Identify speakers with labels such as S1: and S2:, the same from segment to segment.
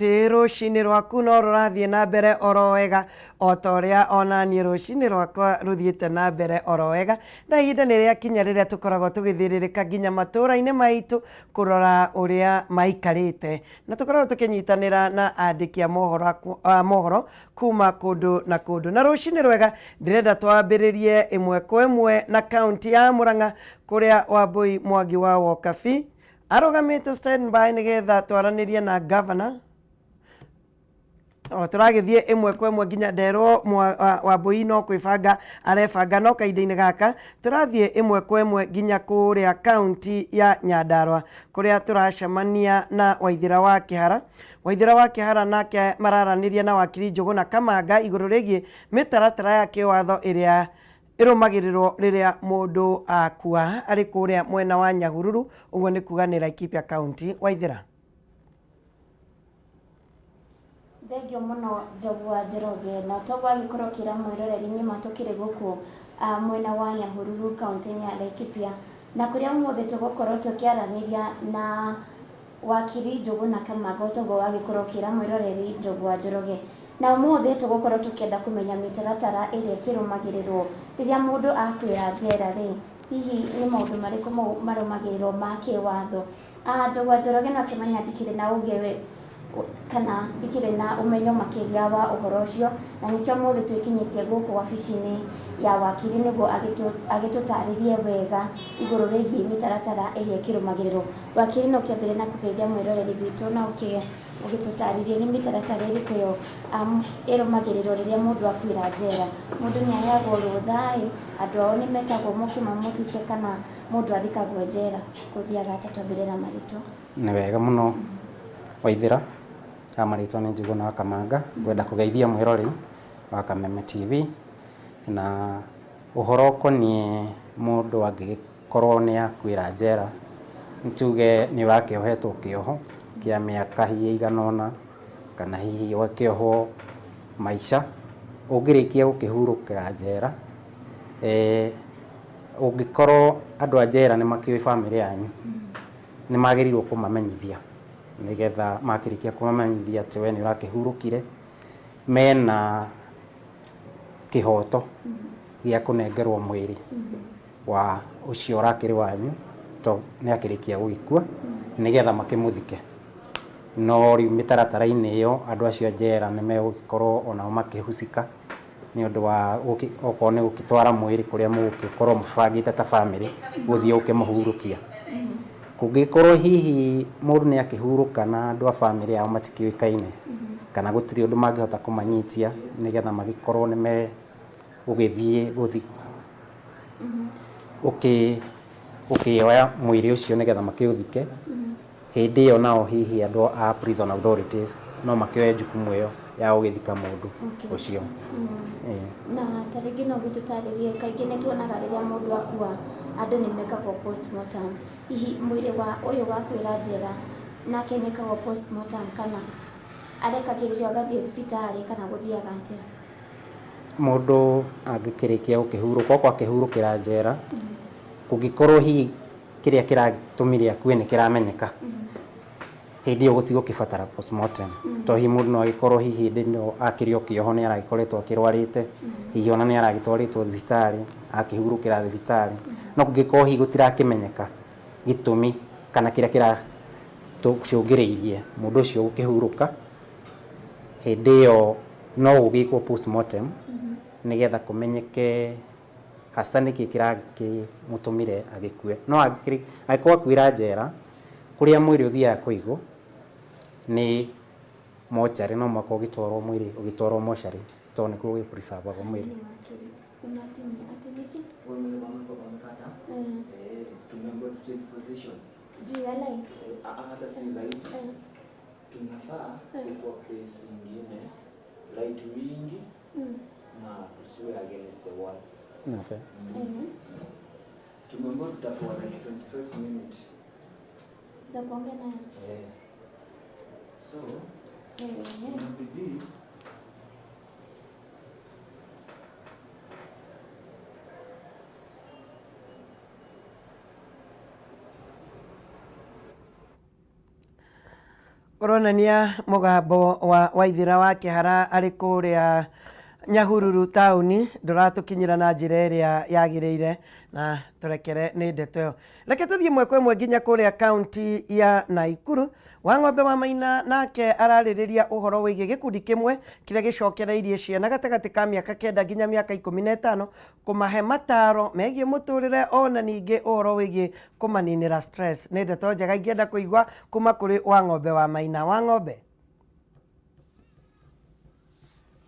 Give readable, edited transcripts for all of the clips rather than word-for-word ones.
S1: Atĩ rũcinĩ rwaku no rũrathiĩ na mbere oro wega o ta ũrĩa ona niĩ rũcinĩ rwakwa rũthiĩte na mbere oro wega. Na ihinda nĩ rĩakinya rĩrĩa tũkoragwo tũgĩthĩrĩrĩka nginya matũũra-inĩ maitũ kũrora ũrĩa maikarĩte. Na tũkoragwo tũkĩnyitanĩra na andĩki a mohoro, a mohoro kuma kũndũ na kũndũ. Na rũcinĩ rwega ndĩrenda twambĩrĩrie ĩmwe kwa ĩmwe na kaũntĩ ya Mũrang'a kũrĩa Wambũi Mwangi wa Wokabi arũgamĩte standby nĩgetha twaranĩrie na governor. O tũragĩthiĩ ĩmwe kwa ĩmwe nginya nderwo Wambũi no kwĩbanga arebanga, no kahinda-inĩ gaka tũrathiĩ ĩmwe kwa ĩmwe nginya kũrĩa kaunti ya Nyandarua kũrĩa tũracemania na Waithĩra wa Kĩhara. Waithĩra wa Kĩhara nake mararanĩria na wakiri Njũgũna Kamanga igũrũ rĩgiĩ mĩtaratara ya kĩwatho ĩrĩa ĩrũmagĩrĩrwo rĩrĩa mũndũ akua arĩ kũrĩa mwena wa Nyahururu, ũguo nĩ kuga nĩ Laikipia County. Waithĩra.
S2: Thengio mũno Njogu wa Njoroge, na toguo agĩkorwo akĩra mwĩroreri nĩma tũkĩrĩ gũkũ mwena wa Nyahururu kaunti-inĩ ya Laikipia, na kũrĩa ũmũthĩ tũgũkorwo tũkĩaranĩria na Wakiri Njũgũna Kamanga toguo wagĩkorwo ũkĩra mwĩroreri Njogu wa Njoroge. Na ũmũthĩ tũgũkorwo tũkĩenda kũmenya mĩtaratara ĩrĩa ĩkĩrũmagĩrĩrwo rĩrĩa mũndũ akuĩra njera rĩ, hihi nĩ maũndũ marĩkũ mau marũmagĩrĩrwo ma kĩwatho. Njogu wa Njoroge no akĩmenya ndikĩrĩ na ũgĩ kana ndikĩrĩ na ũmenyo makĩria wa ũhoro ũcio, na nĩkĩo ũmũthĩ twĩkinyĩtie gũkũ wabici-inĩ ya wakiri nĩguo agĩtũtarĩrie wega igũrũ rĩgiĩ mĩtaratara ĩrĩa ĩkĩrũmagĩrĩrwo. Wakiri no ũkĩambĩrĩrie na kũgeithia mwĩroreri witũ na ũgĩtũtarĩrie nĩ mĩtaratara ĩrĩkũ ĩyo ĩrũmagĩrĩrwo rĩrĩa mũndũ akuĩra njera. Mũndũ nĩ aheagwo rũtha ĩ, andũ ao nĩ metagwo moke mamũthike kana mũndũ athikagwo njera, gũthiaga atĩa? Twambĩrĩrie na marĩtwa.
S3: Nĩ wega mũno Waithĩra, ha marĩtwa nĩ Njũgũna wa Kamanga, ngwenda kũgeithia mwĩroreri wa Kameme TV na ũhoro ũkoniĩ mũndũ angĩgĩkorwo nĩ akuĩra njera, nĩ tuge nĩ ũrakĩohetwo kĩoho kĩa mĩaka hihi ĩigana ũna kana hihi ũgakĩohwo maica, ũngĩrĩkia gũkĩhurũkĩra njera, ũngĩkorwo andũ a njera nĩ makĩũĩ bamĩrĩ yanyu, nĩ magĩrĩirwo kũmamenyithia nĩgetha makĩrĩkia kũmamenyithia atĩ we nĩ ũrakĩhurũkire, mena kĩhoto gĩa kũnengerwo mwĩrĩ wa ũcio ũrakĩrĩ wanyu to nĩ akĩrĩkia gũgĩkua nĩgetha makĩmũthike. No rĩu mĩtaratara-inĩ ĩyo andũ acio a njera nĩ megũgĩkorwo onao makĩhucika nĩ ũndũ wa okorwo nĩ gũgĩtwara mwĩrĩ kũrĩa mũgũgĩkorwo mũbangĩte ta bamĩrĩ gũthiĩ gũkĩmũhurũkia. Kũngĩgĩkorwo hihi mũndũ nĩ akĩhurũka na andũ a bamĩrĩ yao matikĩũĩkaine, kana gũtirĩ ũndũ mangĩhota kũmanyitia nĩgetha magĩkorwo nĩ megũgĩthiĩ gũkĩoya mwĩrĩ ũcio nĩgetha makĩũthike. Hĩndĩ ĩyo nao hihi andũ a prison authorities no makĩoe jukumu ĩyo ya gũgĩthika mũndũ ũcio.
S2: Na ta rĩngĩ no ũgĩtũtarĩrie, kaingĩ nĩ tuonaga rĩrĩa mũndũ akua andũ nĩ mekagwo postmortem. Hihi mwĩrĩ wa ũyũ wakuĩra njera nake nĩ ekagwo postmortem kana arekagĩrĩrio agathiĩ thibitarĩ kana gũthiaga atĩa?
S3: Mũndũ angĩkĩrĩkia gũkĩhurũka, okorwo akĩhurũkĩra njera, kũngĩkorwo hihi kĩrĩa kĩratũmire akue nĩ kĩramenyeka, hĩndĩ ĩyo gũtigũkĩbatara postmortem. Tondũ hihi mũndũ no agĩkorwo hihi hĩndĩ ĩno akĩrĩ o kĩoho nĩ aragĩkoretwo akĩrwarĩte, hihi ona nĩ aragĩtwarĩtwo thibitarĩ, akĩhurũkĩra thibitarĩ. No kũngĩkorwo hihi gũtirakĩmenyeka gĩtũmi kana kĩrĩa kĩracũngĩrĩirie mũndũ ũcio gũkĩhurũka, hĩndĩ ĩyo no gũgĩkwo postmortem nĩgetha kũmenyeke hasa nĩkĩ kĩrakĩmũtũmire agĩkue. No angĩkorwo akuĩra njera, kũrĩa mwĩrĩ ũthiaga kũigwo nĩ mocarĩ, no mũhaka ũgĩtwarwo mwĩrĩ ũgĩtwarwo mocarĩ tondũ nĩkuo gũ preserve agwo mwĩrĩ.
S4: Tunafaa kuwa place ingine light mingi na tusiwe against the wall.
S3: Okay.
S4: Tumeambiwa tutapewa like 25 minutes.
S2: Za kuongea naye.
S4: Eh. So, inabidi
S1: Ũronania mũgambo wa Waithĩra wa Kĩhara arĩ kũrĩa Nyahururu taũni, ndũratũkinyĩra na njĩra ĩrĩa yagĩrĩire, na tũrekere nĩ ndeto ĩyo. Reke tũthiĩ ĩmwe kwa ĩmwe nginya kũrĩa kaunti ya Naikuru. Wang'ombe wa Maina nake ararĩrĩria ũhoro wĩgiĩ gĩkundi kĩmwe kĩrĩa gĩcokereirie ciana gatagatĩ ka mĩaka 9 nginya mĩaka 15 kũmahe mataro megiĩ mũtũrĩre ona ningĩ ũhoro wĩgiĩ kũmaninĩra stress. Nĩ ndeto njega ingĩenda kũigua kuma kũrĩ Wang'ombe wa Maina. Wang'ombe.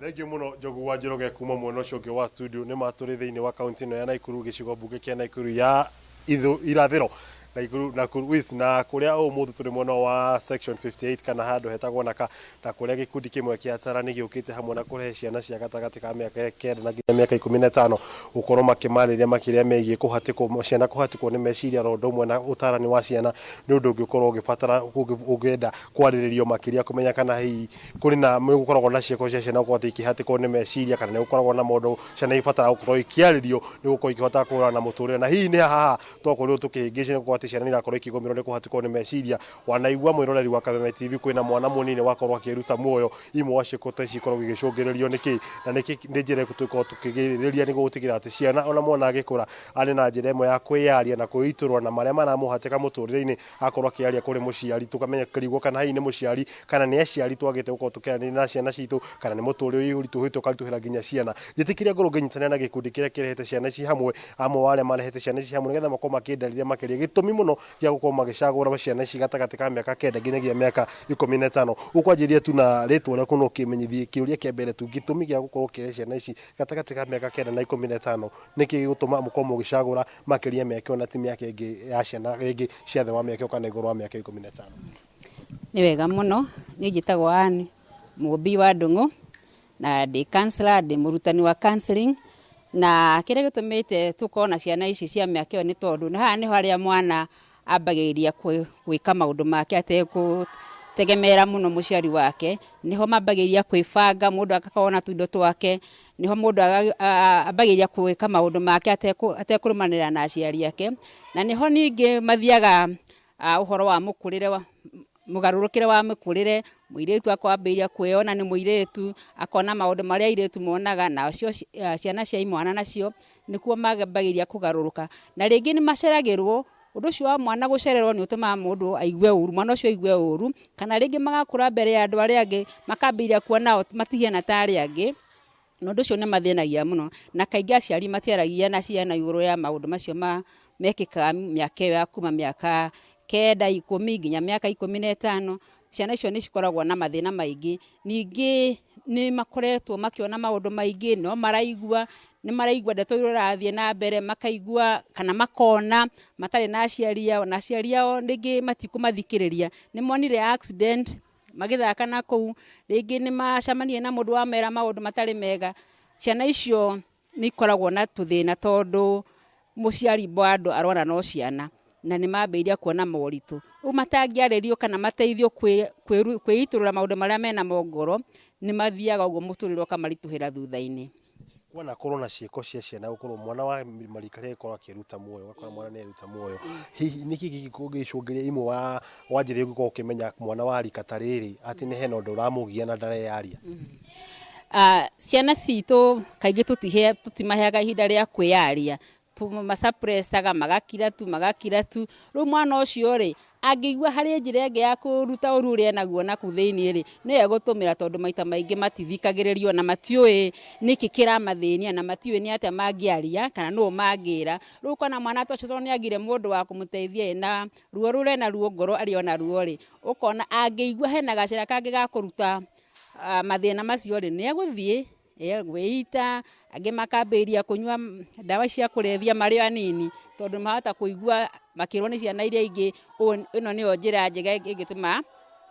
S5: Thengiũ mũno Njogu wa Njoroge kuma mwena ũcio ũngĩ wa studio. Nĩ ma tũrĩ thĩinĩ wa kaunti ĩno ya Naikuru, gĩcigo mbunge kĩa Naikuru ya irathĩro, Naikuru, Nakuru East, na kũrĩa ũmũthĩ tũrĩ mwena wa section 58 kana handũ hetagwo Naka, na kũrĩa gĩkundi kĩmwe kĩa atarani gĩũkĩte hamwe na kũrehe ciana cia gatagatĩ ka mĩaka 9 na nginya mĩaka 15 gũkorwo makĩmarĩria makĩria megiĩ kũhatĩkwo, ciana kũhatĩkwo nĩ meciria, oro ũndũ ũmwe na ũtarani wa ciana nĩ ũndũ ũngĩkorwo ũgĩbatara ũngĩenda kwarĩrĩrio makĩria kũmenya kana hihi kũrĩ na nĩ gũkoragwo na ciĩko cia ciana gũkorwo atĩ ikĩhatĩkwo nĩ meciria, kana nĩ gũkoragwo na maũndũ ciana ibataraga gũkorwo ikĩarĩrio nĩ gũkorwo ikĩhota kũhũrana na mũtũrĩre. Na hihi nĩ haha twakorirwo tũkĩhĩngĩcwo nĩ gũkorwo atĩ ciana nĩ irakorwo ikĩgũmĩrwo nĩ kũhatĩkwo nĩ meciria. Wanaigua mwĩroreri wa Kameme TV kwĩna mwana mũnini wakorwo akĩruta muoyo, imwe wa ciĩko ta ici ikoragwo igĩcũngĩrĩrio nĩ kĩ, na nĩkĩ nĩ njĩra ĩrĩkũ tũngĩkorwo tũkĩgirĩrĩria nĩguo gũtigĩrĩra atĩ ciana ona mwana agĩkũra arĩ na njĩra ĩmwe ya kwĩyaria na kwĩitũrũra na marĩa maramũhatĩka mũtũrĩre-inĩ, akorwo akĩaria kũrĩ mũciari, tũkamenya kĩrigwo kana hihi nĩ mũciari kana nĩ aciari twagĩte gũkorwo tũkĩaranĩria na ciana citũ, kana nĩ mũtũrĩre ũritũhĩte ũkaritũhĩra nginya ciana. Njĩtĩkĩria ngorwo ngĩnyitanĩra na gĩkundi kĩrĩa kĩrehete ciana ici hamwe, amwe wa arĩa marehete ciana ici hamwe nĩgetha makorwo makĩndarĩria makĩria gĩtũmi mũno gĩa gũkorwo magĩcagũra ciana ici gatagatĩ ka mĩaka 9 nginyagia mĩaka 15. Ũkwanjĩrĩria tu na rĩtwa rĩaku na ũkĩmenyithie kĩũria kĩa mbere tu, gĩtũmi gĩa gũkorwo ũkĩrehe ciana ici gatagatĩ ka mĩaka 9 na 15 nĩkĩ gĩgũtũma mũkorwo mũgĩcagũra makĩria mĩaka ĩyo na ti mĩaka ĩngĩ ya ciana rĩngĩ cia thĩ wa mĩaka ĩyo kana igũrũ wa mĩaka 15?
S6: Nĩ wega mũno, niĩ njĩtagwo Ann Mũmbi wa Ndung'u na ndĩ counselor, ndĩ mũrutani wa counseling, na kĩrĩa gĩtũmĩte tũkorwo na ciana ici cia mĩaka ĩyo nĩ tondũ haha nĩho harĩa mwana ambagĩrĩria gwĩka maũndũ make ategũtegemera mũno mũciari wake, nĩho mambagĩrĩria kwĩbanga, mũndũ agakorwo na tũindo twake, nĩho mũndũ ambagĩrĩria gwĩka maũndũ make atekũrũmanĩrĩra na aciari ake, na nĩho ningĩ mathiaga ũhoro wa mũkũrĩre wa mũgarũrũkĩre wa mĩkũrĩre, mũirĩtu akwambĩrĩria kwĩyona nĩ mũirĩtu, akona maũndũ marĩa airĩtu monaga, nacio ciana cia imwana nacio nĩkuo mambagĩrĩria kũgarũrũka, na rĩngĩ nĩ maceragĩrwo. Ũndũ ũcio wa mwana gũcererwo nĩ ũtũmaga mũndũ aigue ũru, mwana ũcio aigue ũru, kana rĩngĩ magakũra mbere ya andũ arĩa angĩ, makambĩrĩria kuona o matihiana ta arĩa angĩ, na ũndũ ũcio nĩ mathĩnagia mũno, na kaingĩ aciari matiaragia na ciana igũrũ ya maũndũ macio mekĩkaga mĩaka ĩyo ya kuma mĩaka 9, 10 nginya mĩaka 15. Ciana icio nĩ cikoragwo na mathĩna maingĩ, ningĩ nĩ makoretwo makĩona maũndũ maingĩ, no maraigua, nĩ maraigua ndeto iria irathiĩ na mbere, makaigua kana makona matarĩ na aciari ao, na aciari ao rĩngĩ matikũmathikĩrĩria, nĩ monire accident magĩthaka na kũu, rĩngĩ nĩ macemanirie na mũndũ wamera maũndũ matarĩ mega. Ciana icio nĩ ikoragwo na tũthĩna tondũ mũciari bado arona no ciana, na nĩ mambĩrĩria kuona moritũ. Rĩu matangĩarĩrio kana mateithio kwĩitũrũra maũndũ marĩa mena mo ngoro, nĩ mathiaga ũguo mũtũrĩre ũkamaritũhĩra thutha-inĩ.
S5: Kwana korwo na ciĩko cia ciana gũkorwo mwana wa marika rĩrĩa agĩkorwo akĩruta muoyo, ũgakora mwana nĩ aruta muoyo, hihi nĩkĩ kĩngĩkorwo gĩgĩcũngĩrĩria imwe wa njĩra ũngĩkorwo ũkĩmenya mwana wa rika ta rĩrĩ atĩ nĩ hena ũndũ ũramũgia na ndareyaria?
S6: Ciana citũ kaingĩ tũtimaheaga ihinda rĩa kwĩyaria, tũmacaprecaga magakira tu, magakira tu. Rĩu mwana ũcio rĩ, angĩigua harĩ njĩra ĩngĩ ya kũruta ũru ũrĩa enaguo nakũu thĩiniĩ rĩ, nĩyo egũtũmĩra, tondũ maita maingĩ matithikagĩrĩrio na matiũĩ nĩkĩ kĩramathĩnia, na matiũĩ nĩ atĩa mangĩaria kana nũũ mangĩra. Rĩu ũkona mwana ta ũcio tondũ nĩ agire mũndũ wa kũmũteithia ĩ, na ruo rũrĩa enaruo ngoro arĩ o naruo rĩ, ũkona angĩigua hena gacĩra kangĩ ga kũruta mathĩna macio rĩ, nĩ egũthiĩ gwĩita, angĩ makambĩrĩria kũnyua ndawa cia kũrebia marĩ o anini, tondũ mahota kũigua makĩrwo nĩ ciana iria ingĩ, ĩno nĩyo njĩra njega ĩngĩtũma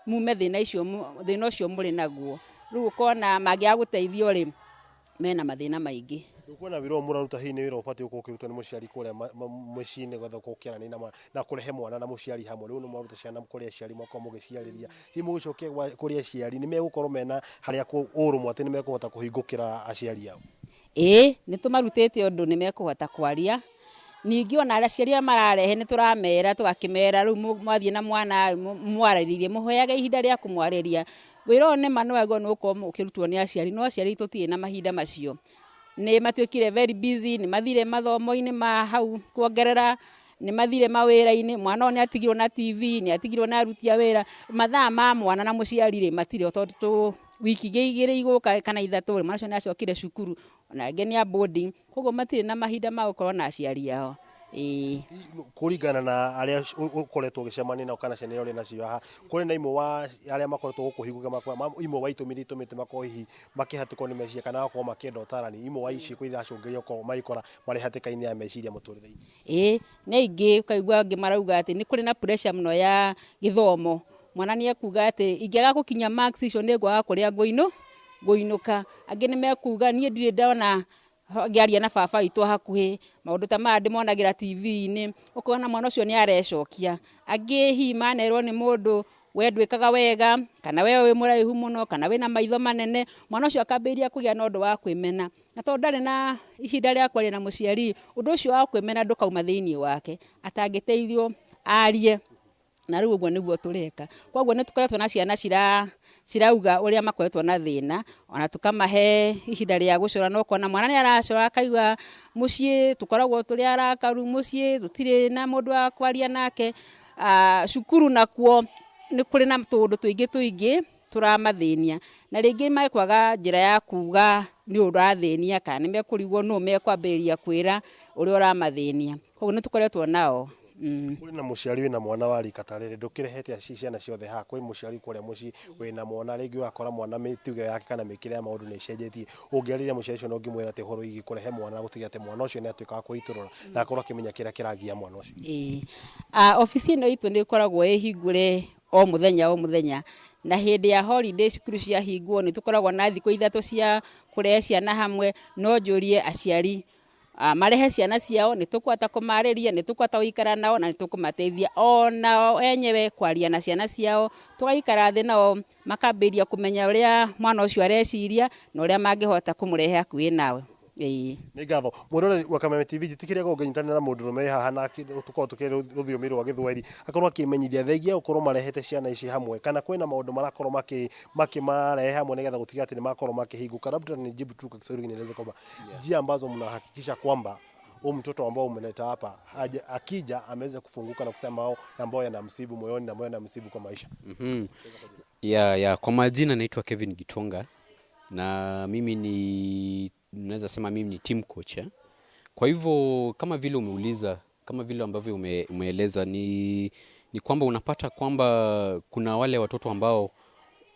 S6: mume thĩna ũcio mũrĩ naguo. Rĩu ũkona mangĩaga gũteithio rĩ, mena mathĩna maingĩ.
S5: Ũkuona wĩra ũyũ mũraruta hihi nĩ wĩra ũbatiĩ gũkorwo ũkĩrutwo nĩ mũciari kũrĩa mũciĩ-inĩ nĩgetha ũkorwo ũkĩaranĩria na mwana na kũrehe mwana na mũciari hamwe. Rĩu nĩ mwaruta ciana kũrĩ aciari mwakorwo mũgĩciarĩria, hihi mũgĩcokia kũrĩ aciari nĩ megũkorwo mena harĩa ũrũmwe atĩ nĩ mekũhota kũhingũkĩra aciari ao?
S6: Ĩĩ, nĩ tũmarutĩte ũndũ nĩ mekũhota kwaria, Ningĩ ona aciari arĩa mararehe nĩ tũramera tũgakĩmera rĩu mwathiĩ na mwana mwarĩrie, mũheage ihinda rĩa kũmwarĩria. Wĩra ũyũ nĩma nĩ wagĩrĩirwo nĩ gũkorwo ũkĩrutwo nĩ aciari, no aciari tũtirĩ na mahinda macio. Nĩ matuĩkire very busy, nĩ mathire mathomo-inĩ ma hau kuongerera, nĩ mathire mawĩra-inĩ, mwana ũyũ nĩ atigirwo na TV, nĩ atigirwo na aruti a wĩra, mathaa ma mwana na mũciari rĩ matirĩ ho, tondũ wiki igĩrĩ igũka kana ithatũ rĩ, mwana ũcio nĩ acokire cukuru, ona angĩ nĩ a boarding, koguo matirĩ na mahinda ma gũkorwo na aciari ao. Ĩĩ.
S5: Kũringana na arĩa ũkoretwo ũgĩcemania nao kana ciana iria ũrĩ nacio haha, kũrĩ na imwe wa arĩa makoretwo gũkũhingũka, imwe wa itũmi iria itũmĩte makorwo hihi makĩhatĩkwo nĩ meciria kana gũkorwo makĩenda ũtarani, imwe wa ici iracũngĩrĩria gũkorwo magĩkora marĩ hatĩka-inĩ ya meciria mũtũrĩre-inĩ?
S6: Ĩĩ nĩ aingĩ, ũkaigua angĩ marauga atĩ nĩ kũrĩ na pressure mũno ya gĩthomo. Mwana nĩ ekuga atĩ ingĩaga gũkinya marks icio nĩ ngwaga kũrĩa ngũinũka. Angĩ nĩ mekuga niĩ ndirĩ ndona ngĩaria na baba witũ hakuhĩ, maũndũ ta maya ndĩmonagĩra TV-inĩ, ũkona mwana ũcio nĩ arecokia. Angĩ hihi manerwo nĩ mũndũ we ndwĩkaga wega, kana we wĩ mũraihu mũno, kana wĩna maitho manene, mwana ũcio akambĩrĩria kũgĩa na ũndũ wa kwĩmena. Na tondũ ndarĩ na ihinda rĩa kwaria na mũciari, ũndũ ũcio wa kwĩmena ndũkauma thĩinĩ wake, atangĩteithio arie. Na rĩu ũguo nĩguo tũreka. Koguo nĩ tũkoretwo na ciana cirauga ũrĩa makoretwo na thĩna, ona tũkamahe ihinda rĩa gũcora, na ũkona mwana nĩ aracora akaigua mũciĩ tũkoragwo tũrĩ arakaru, mũciĩ tũtirĩ na mũndũ wa kwaria nake, cukuru nakuo nĩ kũrĩ na tũũndũ tũingĩ tũingĩ tũramathĩnia, na rĩngĩ mekwaga njĩra ya kuga nĩ ũrathĩnia, kana nĩ mekũrigwo nũ mekwambĩrĩria kwĩra ũrĩa ũramathĩnia. Koguo nĩ tũkoretwo nao.
S5: Kũrĩ na mũciari wĩna mwana wa rika ta rĩrĩ, ndũkĩrehete ciana ciothe haha. Kwĩ mũciari kũrĩa mũciĩ wĩna mwana, rĩngĩ ũrakora mwana mĩtugo yake kana mĩkĩre ya maũndũ nĩ ĩcenjetie. Ũngĩarĩria mũciari ũcio na ũngĩmwĩra atĩ ũhoro wĩgiĩ kũrehe mwana na gũtigĩrĩra atĩ mwana ũcio nĩ atuĩka wa kwĩitũrũra na akorwo akĩmenya kĩrĩa kĩragia mwana ũcio?
S6: Ĩĩ, obici ĩno itũ nĩ ĩkoragwo ĩhingũre o mũthenya o mũthenya, na hĩndĩ ya holiday cukuru ciahingwo nĩ tũkoragwo na thikũ ithatũ cia kũrehe ciana hamwe. No njũrie aciari marehe ciana ciao, nĩ tũkũhota kũmarĩria, nĩ tũkũhota gũikara nao na nĩ tũkũmateithia onao enyewe kwaria na ciana ciao, tũgaikara thĩ nao makambĩrĩria kũmenya ũrĩa mwana ũcio areciria na ũrĩa mangĩhota kũmũrehe hakuhĩ nao. Ĩĩ.
S5: Nĩ ngatho mwĩroreri wa Kameme TV, njĩtĩkĩria gũkorwo ngĩnyitanĩra na mũndũrũme wĩ haha na tũkorwo tũkĩaria rũthiomi rwa Gĩthweri, akorwo akĩmenyithia thengia gũkorwo marehete ciana ici hamwe kana kwĩna maũndũ marakorwo makĩmarehe hamwe nĩgetha gũtiga atĩ nĩ makorwo makĩhingũka. Labda nijibu tu kwa Kiswahili nieleze kwamba njia ambazo mnahakikisha kwamba huu mtoto ambao umeleta hapa akija ameweza kufunguka na kusema mambo ambayo yanamsibu moyoni na ambayo yanamsibu kwa maisha.
S7: Ya, kwa majina naitwa Kevin Gitonga na mimi ni naweza sema mimi ni team coach, eh? Kwa hivyo kama vile umeuliza, kama vile ambavyo umeeleza ni kwamba unapata kwamba kuna wale watoto ambao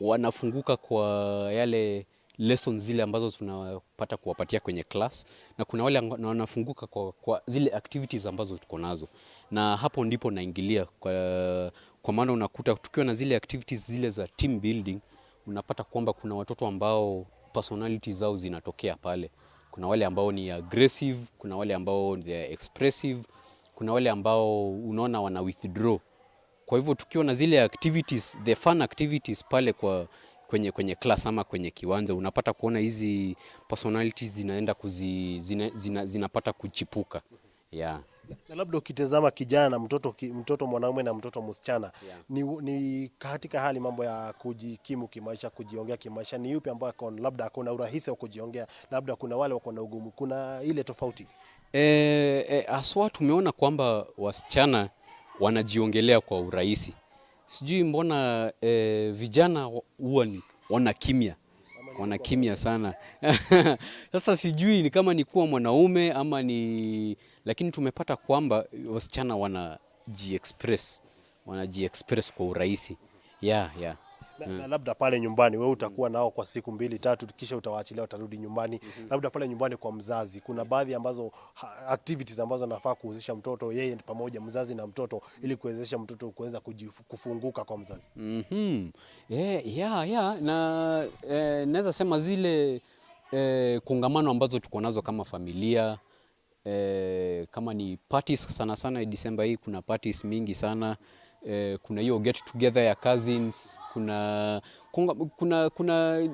S7: wanafunguka kwa yale lessons zile ambazo tunapata kuwapatia kwenye class, na kuna wale wanafunguka kwa zile activities ambazo tuko nazo, na hapo ndipo naingilia kwa maana unakuta tukiwa na zile activities zile za team building, unapata kwamba kuna watoto ambao personality zao zinatokea pale. Kuna wale ambao ni aggressive, kuna wale ambao they are expressive, kuna wale ambao unaona wana withdraw. Kwa hivyo tukiwa na zile activities, the fun activities pale kwa kwenye class ama kwenye kiwanja, unapata kuona hizi personalities zinaenda kuzi, zina, zina, zinapata kuchipuka. Yeah.
S5: Na labda ukitazama kijana, mtoto mwanaume na mtoto msichana, ni katika hali mambo ya kujikimu kimaisha, kujiongea kimaisha, ni yupi ambaye labda akona urahisi wa kujiongea, labda kuna wale wako na ugumu, kuna ile tofauti?
S7: Haswa tumeona kwamba wasichana wanajiongelea kwa urahisi. Sijui mbona vijana huwa ni wana kimya. Wana kimya sana. Sasa sijui ni kama ni kuwa mwanaume ama ni, lakini tumepata kwamba wasichana wanaji-express kwa urahisi. Yeah.
S5: Na labda pale nyumbani wewe utakuwa nao kwa siku 2-3, kisha utawaachilia utarudi nyumbani. Labda pale nyumbani kwa mzazi kuna baadhi ambazo activities ambazo nafaa kuhusisha mtoto yeye pamoja mzazi na mtoto ili kuwezesha mtoto kuweza kufunguka kwa mzazi.
S7: Yeah. Na naweza sema zile kongamano ambazo tuko nazo kama familia, kama ni parties sana sana Disemba hii kuna parties mingi sana. Kuna hiyo get together ya cousins, kuna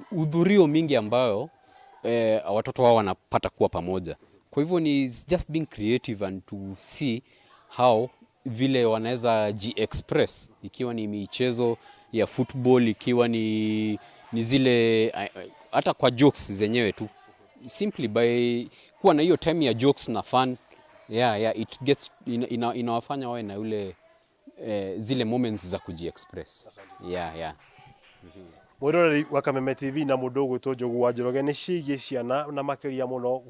S7: hudhurio mingi ambayo watoto wao wanapata kuwa pamoja. Kwa hivyo ni just being creative and to see how vile wanaweza ji-express, ikiwa ni michezo ya football, ikiwa ni zile hata kwa jokes zenyewe tu, simply by kuwa na hiyo time ya jokes na fun. Yeah, it gets inawafanya wawe na ule zile moments za kuji-express. Yeah.
S5: Mwiroreri wa Kameme TV na mũndũ ũgwĩtwo Njogu wa Njoroge nĩ ciĩgiĩ ciana na makĩria mũno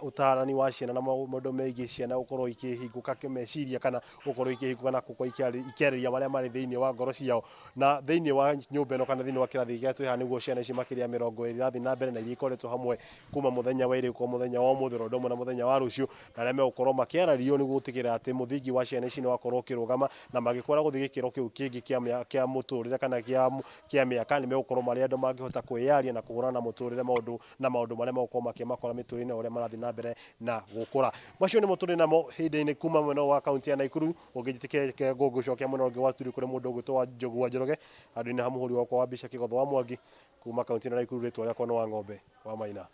S5: ũtarani wa ciana na maũndũ megiĩ ciana gũkorwo ikĩhingũka kĩmeciria kana gũkorwo ikĩhingũka na gũkorwo ikĩarĩria marĩa marĩ thĩinĩ wa ngoro ciao. Na thĩinĩ wa nyũmba ĩno kana thĩinĩ wa kĩrathi gĩa twĩ haha nĩguo ciana ici makĩria 20 irathiĩ na mbere na iria ikoretwo hamwe kuma mũthenya wa ira kwa mũthenya wa ũmũthĩ oro ũndũ ũmwe na mũthenya wa rũciũ, na arĩa megũkorwo makĩarĩrio nĩguo gũtigĩrĩra atĩ mũthingi wa ciana ici nĩ wakorwo ũkĩrũgama na magĩkũra gũthiĩ gĩkĩro kĩu kĩngĩ kĩa mũtũrĩre kana kĩa mĩaka, nĩ megũkorwo marĩ andũ mangĩhota kwĩyaria na kũhũrana na mũtũrĩre maũndũ na maũndũ marĩa megũkorwo makĩmakora mĩtũrĩre-inĩ ũrĩa marathiĩ na mbere na gũkũra. Macio nĩmo tũrĩ namo hĩndĩ-inĩ kuma mwena wa kaunti ya Nakuru. Ũngĩnjĩtĩkĩria ngũgũcokia mwena ũngĩ wa studio kũrĩ mũndũ ũgwĩtwo wa Njogu wa Njoroge, handũ-inĩ ha mũhũri wakwa wa mbica Kĩgotho wa Mwangi, kuma kaunti ya Nakuru, rĩtwa rĩakwa nĩ wa Ng'ombe wa Maina.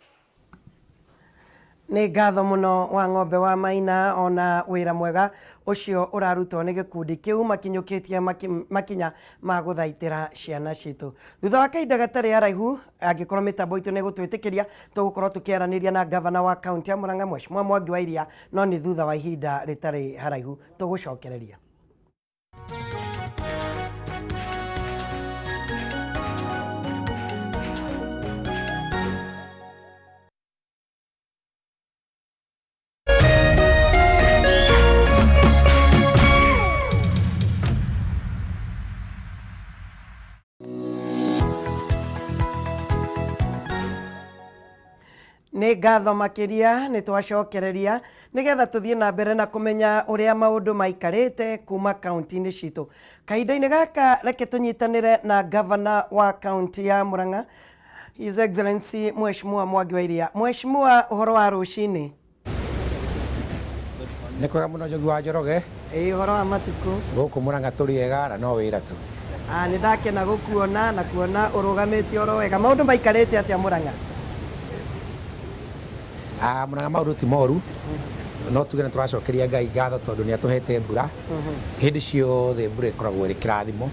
S1: Nĩ ngatho mũno wa Ng'ombe wa Maina, ona wĩra mwega ũcio ũrarutwo nĩ gĩkundi kĩu makinyũkĩtie makinya ma gũthaitĩra ciana citũ. Thutha wa kahinda gatarĩ haraihu, angĩkorwo mĩtambo itũ nĩ ĩgũtwĩtĩkĩria, tũgũkorwo tũkĩaranĩria na gavana wa kaunti ya Murang'a Mheshimiwa Mwangi wa Iria, no nĩ thutha wa ihinda rĩtarĩ haraihu tũgũcokereria. Nĩ ngatho makĩria, nĩ twacokereria nĩgetha tũthiĩ na mbere na kũmenya ũrĩa maũndũ maikarĩte kuma kaunti-inĩ citũ. Kahinda-inĩ gaka reke tũnyitanĩre na gavana wa kaunti ya Murang'a, His Excellency Mheshimiwa Mwangi wa Iria. Mheshimiwa, ũhoro wa rũcinĩ?
S8: Nĩ kwega mũno Njogu wa Njoroge.
S1: Ĩĩ, ũhoro wa matukũ?
S8: Gũkũ Murang'a tũrĩ ega na no wĩra tu.
S1: Nĩ ndakena gũkuona na kuona ũrũgamĩte oro wega. Maũndũ maikarĩte atĩa Murang'a?
S8: Murang'a maũndũ ti moru, no tuge nĩ tũracokeria Ngai ngatho tondũ nĩ atũhete mbura. Hĩndĩ ciothe mbura ĩkoragwo ĩrĩ kĩrathimo,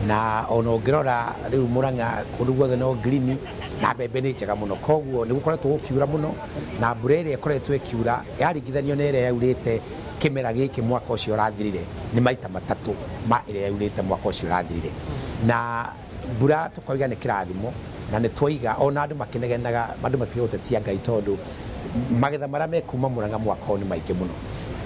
S8: na ona ũngĩrora rĩu Murang'a kũndũ guothe no green na mbembe nĩ njega mũno, koguo nĩ gũkoretwo gũkiura mũno, na mbura ĩrĩa ĩkoretwo ĩkiura yaringithanio na ĩrĩa yaurĩte kĩmera gĩkĩ mwaka ũcio ũrathirire nĩ maita matatũ ma ĩrĩa yaurĩte mwaka ũcio ũrathirire. Na mbura tũkoiga nĩ kĩrathimo, na nĩ twoiga ona andũ makĩnegenaga, andũ matige gũtetia Ngai tondũ magetha marĩa mekuma Murang'a mwaka ũyũ nĩ maingĩ mũno.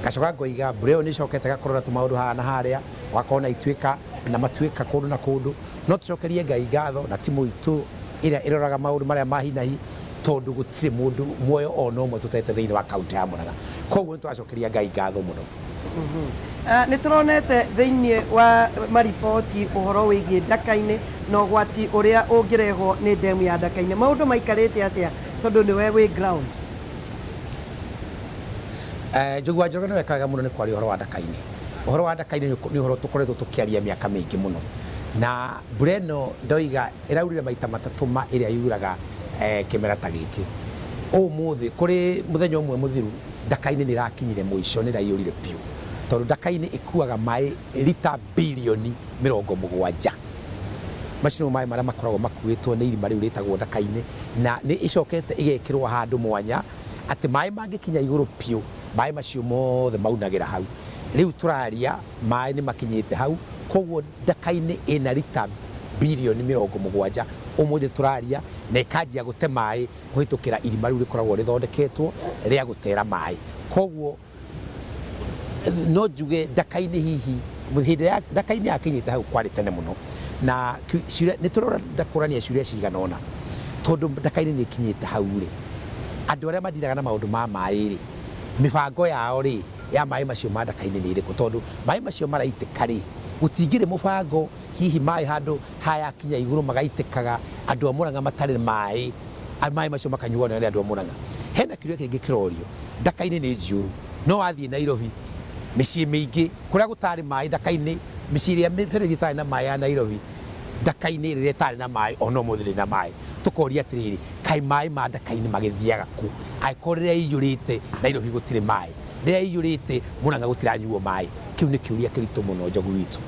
S8: Ngacoka ngoiga mbura ĩyo nĩ ĩcokete ĩgakorwo na tũmaũndũ haha na harĩa, gũgakorwo na ituĩka na matuĩka kũndũ na kũndũ, no tũcokerie Ngai ngatho na timu itũ ĩrĩa ĩroraga maũndũ marĩa ma hi na hi, tondũ gũtirĩ mũndũ muoyo ona ũmwe tũtete thĩinĩ wa kaunti ya Murang'a. Koguo nĩ tũracokeria Ngai ngatho mũno.
S1: Nĩ tũronete thĩinĩ wa mariboti ũhoro wĩgiĩ Ndaka-inĩ na ũgwati ũrĩa ũngĩrehwo nĩ ndemu ya Ndaka-inĩ. Maũndũ maikarĩte atĩa tondũ nĩwe wĩ ground?
S8: Njogu wa Njoroge nĩ wekaga mũno nĩ kwaria ũhoro wa Ndaka-inĩ. Ũhoro wa Ndaka-inĩ nĩ ũhoro tũkoretwo tũkĩaria mĩaka mĩingĩ mũno, na mbura ĩno ndoiga ĩraurire maita matatũ ma ĩrĩa yuraga kĩmera ta gĩkĩ. Ũmũthĩ kũrĩ mũthenya ũmwe mũthiru Ndaka-inĩ nĩ ĩrakinyire mũico, nĩ ĩraiyũrire biũ, tondũ Ndaka-inĩ ĩkuaga maĩ rita bilioni 70. Macio nĩmo maĩ marĩa makoragwo makuĩtwo nĩ irima rĩu rĩtagwo Ndaka-inĩ, na nĩ ĩcokete ĩgekĩrwo handũ mwanya atĩ maĩ mangĩkinya igũrũ biũ, maĩ macio mothe maunagĩra hau. Rĩu tũraria maĩ nĩ makinyĩte hau, koguo Ndaka-inĩ ĩna rita bilioni 70 ũmũthĩ tũraria, na ĩkanjia gũte maĩ kũhĩtũkĩra irima rĩu rĩkoragwo rĩthondeketwo rĩa gũtera maĩ. Koguo no njuge Ndaka-inĩ hihi hĩndĩ ya Ndaka-inĩ yakinyĩte hau kwarĩ tene mũno, na nĩ tũrenda kũrania ciũria cigana ũna, tondũ Ndaka-inĩ nĩ ĩkinyĩte hau rĩ, andũ arĩa mandiraga na maũndũ ma maĩ rĩ, mĩbango yao rĩ ya maĩ macio ma Ndaka-inĩ nĩ ĩrĩkũ? Tondũ maĩ macio maraitĩka rĩ, gũtingĩrĩ mũbango hihi maĩ handũ hayakinya igũrũ magaitĩkaga andũ a Murang'a matarĩ maĩ, maĩ macio makanyuo nĩ andũ a Murang'a. Hena kĩũria kĩngĩ kĩrorio, Ndaka-inĩ nĩ njiyũru, no wathiĩ Nairobi mĩciĩ mĩingĩ kũrĩa gũtarĩ maĩ Ndaka-inĩ, mĩciĩ ĩrĩa mĩberethi ĩtarĩ na maĩ ya Nairobi, Ndaka-inĩ rĩrĩa ĩtarĩ na maĩ ona ũmũthĩ ndĩrĩ na maĩ. Tũkoria atĩrĩrĩ, kaĩ maĩ ma Ndaka-inĩ magĩthiaga kũ angĩkorwo rĩrĩa iyũrĩte Nairobi gũtirĩ maĩ, rĩrĩa iyũrĩte Murang'a gũtiranyuo maĩ? Kĩu nĩ kĩũria kĩritũ mũno, Njogu witũ.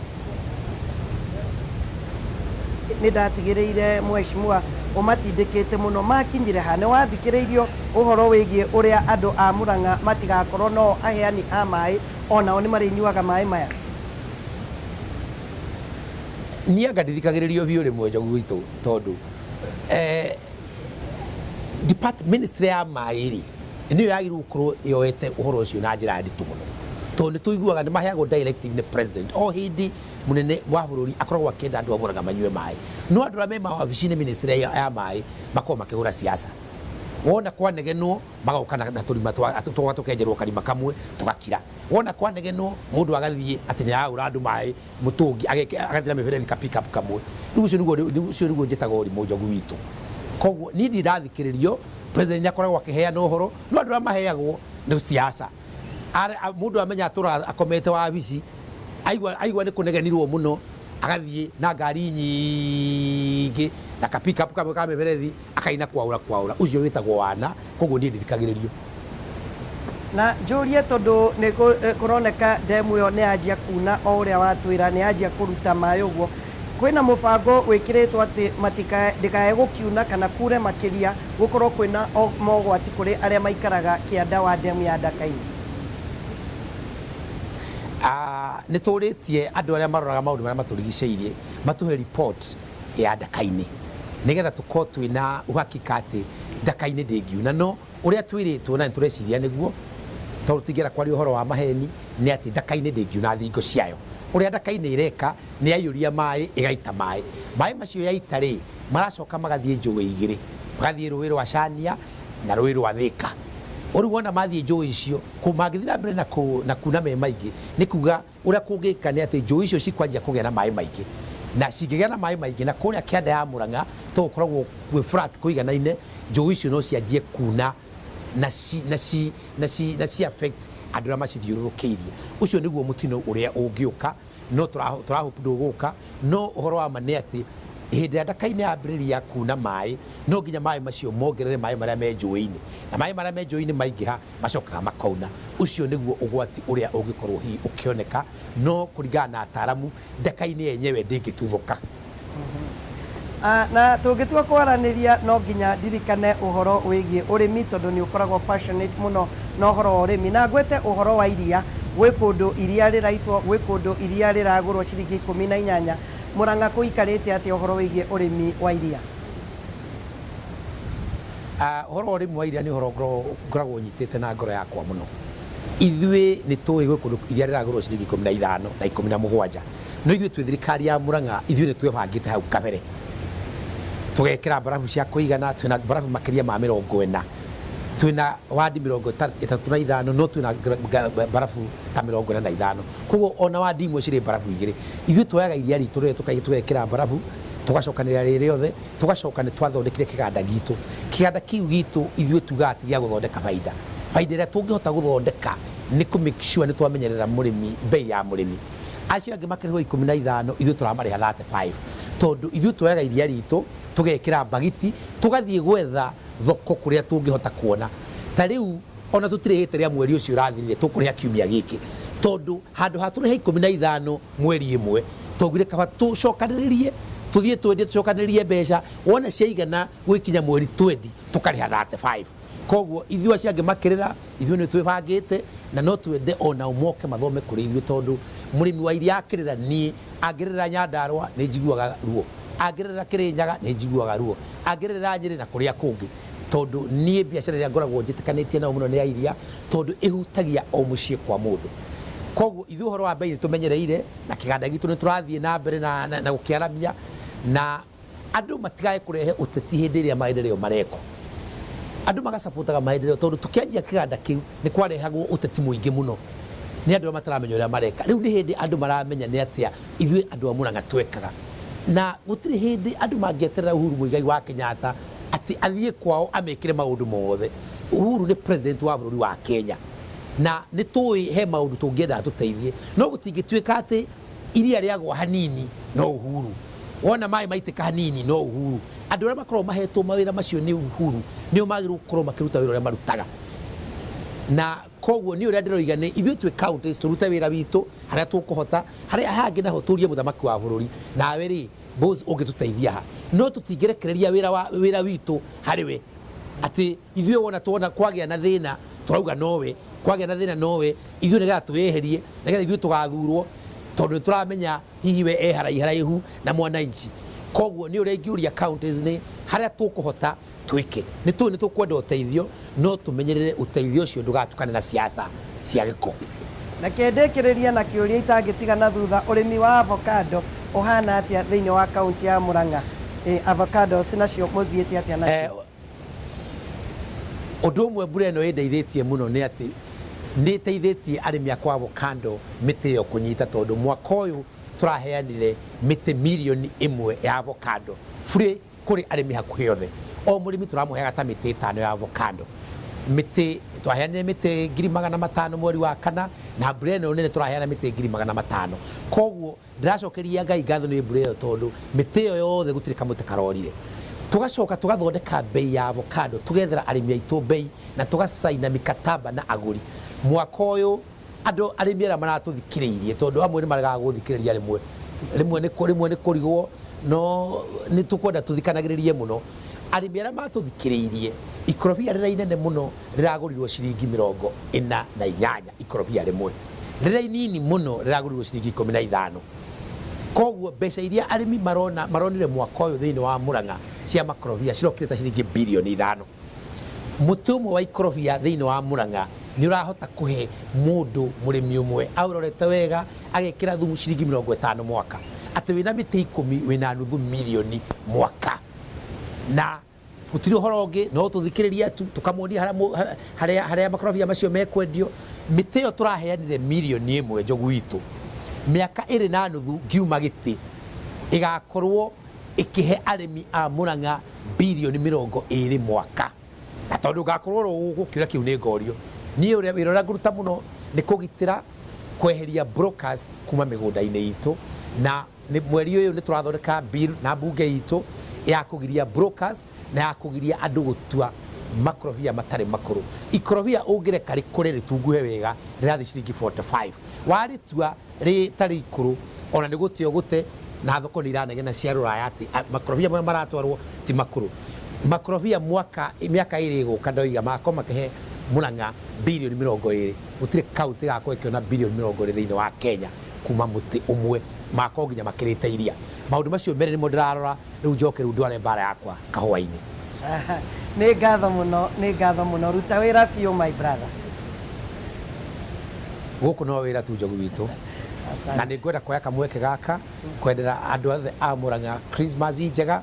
S1: Nĩ ndatigĩrĩire mheshimiwa ũmatindĩkĩte mũno makinyire ha? Nĩ wathikĩrĩirio ũhoro wĩgiĩ ũrĩa andũ a Murang'a matigakorwo no aheani a maĩ, onao nĩ marĩnyuaga maĩ maya?
S8: Niĩ anga ndithikagĩrĩrio biũ rĩmwe, Njogu witũ, tondũ ministry ya maĩ rĩ, nĩyo yagĩrĩirwo gũkorwo yoete ũhoro ũcio na njĩra nditũ mũno, tondũ nĩ tũiguaga nĩ maheagwo directive nĩ president. O hĩndĩ mũnene wa bũrũri akoragwo akĩenda andũ a Murang'a manyue maĩ, no andũ arĩa me mawabici-inĩ ministry ya maĩ makoragwo makĩhũra siasa. Wona kwanegenwo magoka na tũrima tũgoka tũkenjerwo karima kamwe tũgakira. Wona kwanegenwo mũndũ agathiĩ atĩ nĩ araũra andũ maĩ mũtũngi, agathiĩ na mĩberethi ka pick up kamwe. Rĩu ũcio nĩguo njĩtaga ũrimũ, Njogu witũ. Koguo niĩ ndirĩ ndathikĩrĩrio. President nĩ akoragwo akĩheana ũhoro, no andũ arĩa maheagwo nĩ siasa. Mũndũ amenya atũraga akomete wabici, aigua nĩ kũnegenirwo mũno, agathiĩ na ngari nyingĩ na ka pick up kamwe ka mĩberethi, akaina kwaũra kwaũra. Ũcio wĩtagwo wana. Koguo niĩ ndithikagĩrĩrio.
S1: Na njũrie, tondũ nĩ kũroneka ndemu ĩyo nĩ yanjia kuna, o ũrĩa watwĩra nĩ yanjia kũruta maĩ ũguo, kwĩna mũbango wĩkĩrĩtwo atĩ ndĩkae gũkiuna kana kure makĩria, gũkorwo kwĩna mogwati kũrĩ arĩa maikaraga kĩanda wa ndemu ya Ndaka-inĩ?
S8: Nĩ tũrĩtie andũ arĩa maroraga maũndũ marĩa matũrigicĩirie matũhe report ya Ndaka-inĩ, nĩgetha tũkorwo twĩna uhakika atĩ Ndaka-inĩ ndĩngiuna. No ũrĩa twĩrĩtwo na nĩ tũreciria nĩguo, tondũ tũtingĩenda kwaria ũhoro wa maheni, nĩ atĩ Ndaka-inĩ ndĩngiuna thingo ciayo. Ũrĩa Ndaka-inĩ ĩreka nĩ yaiyũria maĩ, ĩgaita maĩ. Maĩ macio yaita rĩ, maracoka magathiĩ njũĩ igĩrĩ, magathiĩ rũĩ rwa Cania na rũĩ rwa Thika. Rĩu wona mathiĩ njũĩ icio, mangĩthiĩ na mbere na kuna me maingĩ, nĩ kuga ũrĩa kũngĩka nĩ atĩ njũĩ icio cikwanjia kũgĩa na maĩ maingĩ, na cingĩgĩa na maĩ maingĩ na kũrĩa kĩanda ya Murang'a to gũkoragwo gwĩ flat kũiganaine, njũĩ icio no cianjie kuna na ci affect andũ arĩa macithiũrũrũkĩirie. Ũcio nĩguo mũtino ũrĩa ũngĩũka, no tũrahope ndũgũka. No ũhoro wa ma nĩ atĩ hĩndĩ ĩrĩa Ndaka-inĩ yambĩrĩria kuna maĩ, no nginya maĩ macio mongerere maĩ marĩa me njũĩ-inĩ, na maĩ marĩa me njũĩ-inĩ maingĩha macokaga makauna. Ũcio nĩguo ũgwati ũrĩa ũngĩkorwo hihi ũkĩoneka, no kũringana na ataramu, Ndaka-inĩ yenyewe ndĩngĩtuthũka.
S1: Na tũngĩtua kwaranĩria no nginya ndirikane ũhoro wĩgiĩ ũrĩmi, tondũ nĩ ũkoragwo passionate mũno na ũhoro wa ũrĩmi, na ngwete ũhoro wa iria. Gwĩ kũndũ iria rĩraitwo, gwĩ kũndũ iria rĩragũrwo ciringi 18. Murang'a kũikarĩte atĩa ũhoro wĩgiĩ ũrĩmi wa iria?
S8: Ũhoro wa ũrĩmi wa iria nĩ ũhoro ngoragwo nyitĩte na ngoro yakwa mũno. Ithuĩ nĩ tũĩ gwĩ kũndũ iria rĩragũrwo ciringi 15 na 17, no ithuĩ twĩ thirikari ya Murang'a, ithuĩ nĩ twĩbangĩte hau kabere tũgekĩra mbarabu cia kũigana. Twĩna mbarabu makĩria ma 40. Twĩna wandi 35, no twĩna mbarabu ta 45. Koguo ona wandi imwe cirĩ mbarabu igĩrĩ. Ithuĩ tuoyaga iria ritũ rĩrĩa tũgekĩra mbarabu, tũgacokanĩrĩra rĩ rĩothe, tũgacoka nĩ twathondekire kĩganda gitũ. Kĩganda kĩu gitũ ithuĩ tugaga ti gĩa gũthondeka baida. Baida ĩrĩa tũngĩhota gũthondeka nĩ kũ make sure nĩ twamenyerera mũrĩmi, bei ya mũrĩmi. Acio angĩ makĩrĩhwo 15, ithuĩ tũramarĩha 35, tondũ ithuĩ tuoyaga iria ritũ tũgekĩra mbagiti, tũgathiĩ gwetha thoko kũrĩa tũngĩhota kuona. Ta rĩu ona tũtirĩhĩte rĩa mweri ũcio ũrathirire, tũkũrĩha kiumia gĩkĩ, tondũ handũ ha tũrĩhe 15 mweri ĩmwe, twaugire kaba tũcokanĩrĩrie, tũthiĩ twendie, tũcokanĩrĩrie mbeca, wona ciaigana gwĩkinya mweri twendi tũkarĩha 35. Koguo ithuĩ acio angĩ makĩrĩra, ithuĩ nĩ twĩbangĩte, na no twende onao moke mathome kũrĩ ithuĩ, tondũ mũrĩmi wa iria akĩrĩra, niĩ angĩrĩra Nyandarũa nĩ njiguaga ruo, angĩrĩra Kĩrĩnyaga nĩ njiguaga ruo, angĩrĩra Nyĩrĩ na kũrĩa kũngĩ, tondũ niĩ biacara ĩrĩa ngoragwo njĩtĩkanĩtie nayo mũno nĩ ya iria, tondũ ĩhutagia o mũciĩ kwa mũndũ. Koguo ithuĩ ũhoro wa mbei nĩ tũmenyereire, na kĩganda gitũ nĩ tũrathiĩ na mbere na gũkĩaramia, na andũ matigae kũrehe ũteti hĩndĩ ĩrĩa maendeleo marekwo. Andũ magacapotaga maendeleo, tondũ tũkĩanjia kĩganda kĩu nĩ kwarehagwo ũteti mũingĩ mũno nĩ andũ arĩa mataramenya ũrĩa mareka. Rĩu nĩ hĩndĩ andũ maramenya nĩ atĩa ithuĩ andũ a Murang'a twekaga, na gũtirĩ hĩndĩ andũ mangĩeterera Uhuru Muigai wa Kenyatta atĩ athiĩ kwao amekĩre maũndũ mothe. Uhuru nĩ president wa bũrũri wa Kenya, na nĩ tũĩ he maũndũ tũngĩenda tũteithie, no gũtingĩtuĩka atĩ iria rĩagwa hanini no Uhuru. Wona maĩ maitĩka hanini no Uhuru. Andũ arĩa makoragwo mahetwo mawĩra macio nĩ Uhuru nĩo magĩrĩirwo gũkorwo makĩruta wĩra ũrĩa marutaga. Na koguo niĩ ũrĩa ndĩroiga nĩ ithuĩ twĩ counties tũrute wĩra witũ harĩa tũkũhota, harĩa hangĩ naho tũrie mũthamaki wa bũrũri, nawe rĩ boss ũngĩtũteithia ha? No tũtingĩrekereria wĩra wa wĩra witũ harĩ we atĩ ithuĩ wona tuona kwagĩa na thĩna tũrauga nowe, kwagĩa na thĩna nowe, ithuĩ nĩgetha twĩyeherie, nĩgetha ithuĩ tũgathurwo tondũ nĩ tũramenya hihi we e haraiharaihu na mwananchi. Koguo niĩ ũrĩa ingĩũria counties nĩ harĩa tũkũhota twĩke. Nĩ tũĩ nĩ tũkwenda ũteithio no tũmenyerere ũteithio ũcio ndũgatukane na siasa cia gĩko.
S1: Reke ndĩkĩrĩrie na kĩũria itangĩtiga na thutha, ũrĩmi wa avocado ũhana atĩa thĩinĩ wa kaunti ya Murang'a? Ĩ avocados nacio mũthiĩte atĩa nacio?
S8: Ũndũ ũmwe mbura ĩno ĩndeithĩtie mũno nĩ atĩ nĩ ĩteithĩtie arĩmi akwa avocado mĩtĩ ĩyo kũnyita tondũ mwaka ũyũ tũraheanire mĩtĩ mirioni ĩmwe ya avocado free kũrĩ arĩmi hakuhĩ othe. O mũrĩmi tũramũheaga ta mĩtĩ ĩtano ya avocado. Mĩtĩ, twaheanire mĩtĩ 500,000 mweri wa kana, na mbura ĩno nene tũraheana mĩtĩ 500,000. Koguo ndĩracokeria Ngai ngatho nĩ mbura ĩyo tondũ mĩtĩ ĩyo yothe gũtirĩ kamũtĩ karorire. Tũgacoka tũgathondeka mbei ya avocado, tũgethera arĩmi aitũ mbei na tũgacaina mikataba na agũri. Mwaka ũyũ andũ arĩmi arĩa maratũthikĩrĩirie tondũ amwe nĩ maregaga gũthikĩrĩria rĩmwe, rĩmwe nĩ rĩmwe nĩ kũrigwo no nĩ tũkwenda tũthikanagĩrĩrie mũno. Arĩmi arĩa matũthikĩrĩirie, ikorobia rĩrĩa inene mũno rĩragũrirwo ciringi 48 ikorobia rĩmwe, rĩrĩa inini mũno rĩragũrirwo ciringi 15. Koguo mbeca iria arĩmi marona maronire mwaka ũyũ thĩinĩ wa Murang'a cia makorobia cirokire ta ciringi birioni 5. Mũtĩ ũmwe wa ikorobia thĩinĩ wa Murang'a nĩ ũrahota kũhe mũndũ mũrĩmi ũmwe aũrorete wega agekĩra thumu ciringi 50 mwaka. Atĩ wĩna mĩtĩ 10 wĩna nuthu mirioni mwaka. Na gũtirĩ ũhoro ũngĩ no tũthikĩrĩria tu tũkamuonia harĩa harĩa harĩa makorobia macio mekwendio. Mĩtĩ ĩyo tũraheanire mirioni ĩmwe Njogu witũ mĩaka ĩrĩ na nuthu ngiuma gĩtĩ ĩgakorwo ĩkĩhe arĩmi a Murang'a birioni 20 mwaka. Na tondũ ngakorwo oro gũkũ kĩũria kĩu nĩ ngorio. Niĩ ũrĩa wĩra ũrĩa ngũruta mũno nĩ kũgitĩra kweheria brokers kuma mĩgũnda-inĩ itũ na mweri ũyũ nĩ tũrathondeka bill na mbunge itũ ya kũgiria brokers na ya kũgiria andũ gũtua makorobia matarĩ makũrũ. Ikorobia ũngĩreka rĩkũre rĩtunguhe wega rĩrathiĩ ciringi 45. Warĩtua rĩtarĩ ikũrũ ona nĩ gũte ũgũte na thoko nĩ iranegena cia rũraya atĩ makorobia marĩa maratwarwo ti makũrũ. Makorobia mwaka mĩaka ĩrĩ ĩgũka ndoiga magakorwo makĩhe Murang'a birioni 20. Gũtirĩ kaunti ĩgakorwo ĩkĩona birioni 20 thĩinĩ wa Kenya kuma mũtĩ ũmwe, magakorwo nginya makĩrĩte iria. Maũndũ macio merĩ nĩmo ndĩrarora rĩu njoke rĩu ndware mbara yakwa kahũa-inĩ.
S1: Nĩ ngatho mũno, nĩ ngatho mũno. Ruta wĩra biũ my brother.
S8: Gũkũ no wĩra tu Njogu witũ. Na nĩ ngwenda kuoya kamweke gaka kwendera andũ othe a Murang'a Christmas njega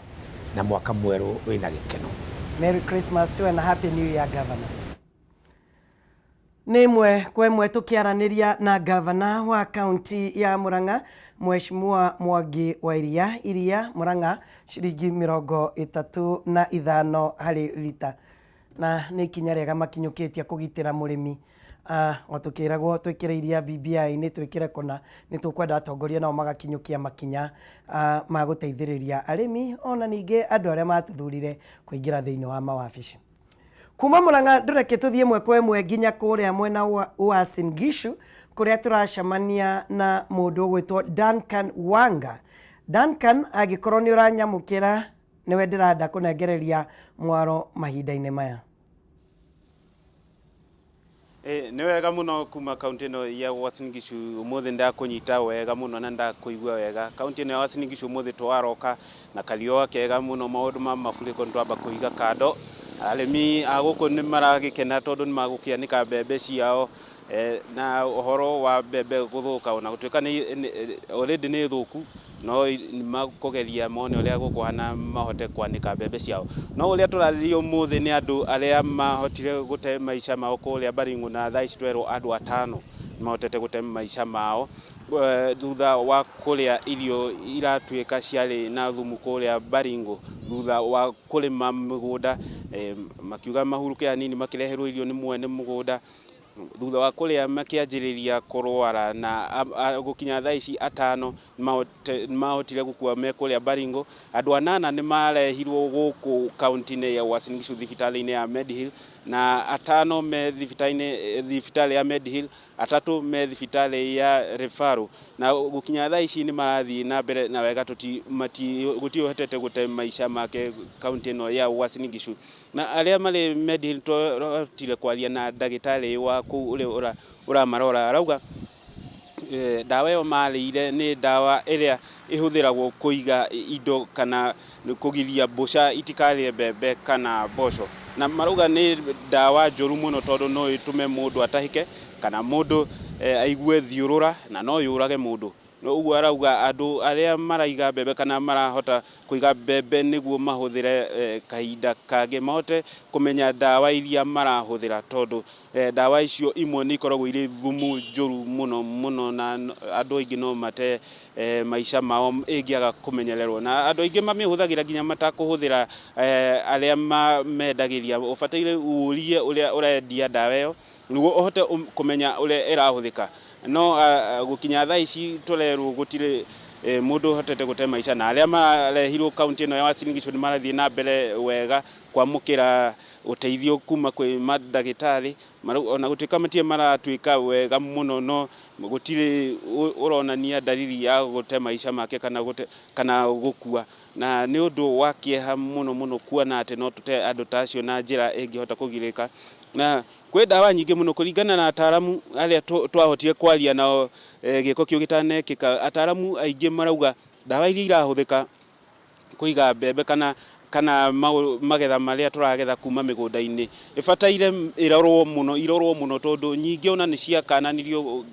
S8: na mwaka mwerũ wĩna gĩkeno.
S1: Merry Christmas too and a Happy New Year, Governor. Nĩ ĩmwe kwa ĩmwe tũkĩaranĩria na gavana wa kaunti ya Murang'a Mheshimiwa Mwangi wa Iria, Iria Murang'a ciringi 35 harĩ rita. Na nĩ ikinya rĩega makinyũkĩtie kũgitĩra mũrĩmi. O tũkĩragwo twĩkĩre iria BBI-inĩ twĩkĩre kũna, nĩ tũkwenda atongoria nao magakinyũkia makinya ma gũteithĩrĩria arĩmi ona ningĩ andũ arĩa matũthurire kũingĩra thĩinĩ wa mawabici. Kuma Murang'a ndũreke tũthiĩ ĩmwe kwa ĩmwe nginya kũrĩa mwena wa Uasin Gishu kũrĩa tũracemania na mũndũ ũgwĩtwo Duncan Wanga. Duncan, angĩkorwo nĩ ũranyamũkĩra nĩwe ndĩrenda kũnengereria mwaro mahinda-inĩ maya.
S9: Nĩ wega mũno kuma kaunti ĩno ya Uasin Gishu ũmũthĩ ndakũnyita wega mũno na ndakũigua wega. Kaunti ĩno ya Uasin Gishu ũmũthĩ twaroka na kariũa kega mũno, maũndũ ma mafuriko nĩ twamba kũiga kando. Arĩmi a gũkũ nĩ maragĩkena tondũ nĩ magũkĩanĩka mbembe ciao na ũhoro wa mbembe gũthũka ona gũtuĩka nĩ already nĩ thũku no makũgeria mone ũrĩa gũkũhana mahote kwanĩka mbembe ciao. No ũrĩa tũrarĩrĩria ũmũthĩ nĩ andũ arĩa mahotire gũte maica mao kũrĩa Baringo na thaa ici twerwo andũ 5 mahotete gũte maica mao thutha wa kũrĩa irio iratuĩka ciarĩ na thumu kũrĩa Baringo, thutha wa kũrĩma mĩgũnda makiuga mahuruke hanini makĩreherwo irio nĩ mwene mũgũnda. Thutha wa kũrĩa makĩanjĩrĩria kũrwara na gũkinya thaa ici atano nĩmahotire gũkua me kũrĩa Baringo. Andũ anana nĩmarehirwo gũkũ kaunti-inĩ ya Uasin Gishu thibitarĩ-inĩ ya Medihill, na atano me thibitarĩ ya Medihill, atatũ me thibitarĩ ya Referral. Na gũkinya thaa ici nĩmarathiĩ na mbere na wega, gũtirĩ ũhotete gũte maica make kaunti ĩno ya Uasin Gishu. Na arĩa marĩ Medihill twahotire kwaria na ndagĩtarĩ wa kũu ũrĩa ũramarora, arauga ndawa ĩyo marĩire nĩ ndawa ĩrĩa ĩhũthĩragwo kũiga indo kana kũgiria mbũca itikarĩe mbembe kana mboco. Na marauga nĩ ndawa njũru mũno tondũ no ĩtũme mũndũ atahĩke kana mũndũ aigue thiũrũra na no yũrage mũndũ. Ũguo arauga andũ arĩa maraiga mbembe kana marahota kũiga mbembe nĩguo mahũthĩre kahinda kangĩ mahote kũmenya ndawa iria marahũthĩra, tondũ ndawa icio imwe nĩ ikoragwo irĩ thumu njũru mũno mũno na andũ aingĩ no mate maica mao ĩngĩaga kũmenyererwo. Na andũ aingĩ mamĩhũthagĩra nginya matakũhũthĩra arĩa mendagĩria. Ũbataire ũrie ũrĩa ũrendia ndawa ĩyo nĩguo ũhote kũmenya ũrĩa ĩrahũthĩka. No gũkinya thaa ici tũrerwo gũtirĩ mũndũ ũhotete gũte maica, na arĩa marehirwo kaunti ĩno ya Uasin Gishu nĩ marathiĩ na mbere wega kwamũkĩra ũteithio kuma kwĩ mandagĩtarĩ. Ona gũtuĩka matirĩ maratuĩka wega mũno, no gũtirĩ ũronania dalili ya gũte maica make kana gũkua. Na nĩ ũndũ wa kĩeha mũno mũno kuona atĩ no tũte andũ ta acio na njĩra ĩngĩhota kũgirĩka. Na kwĩ ndawa nyingĩ mũno kũringana na ataaramu arĩa twahotire kwaria nao gĩko kĩu gĩtanekĩka. Ataaramu aingĩ marauga ndawa iria irahũthĩka kũiga mbembe kana magetha marĩa tũragetha kuma mĩgũnda-inĩ ĩbataire ĩrorwo mũno, irorwo mũno, tondũ nyingĩ ona nĩ ciakananirio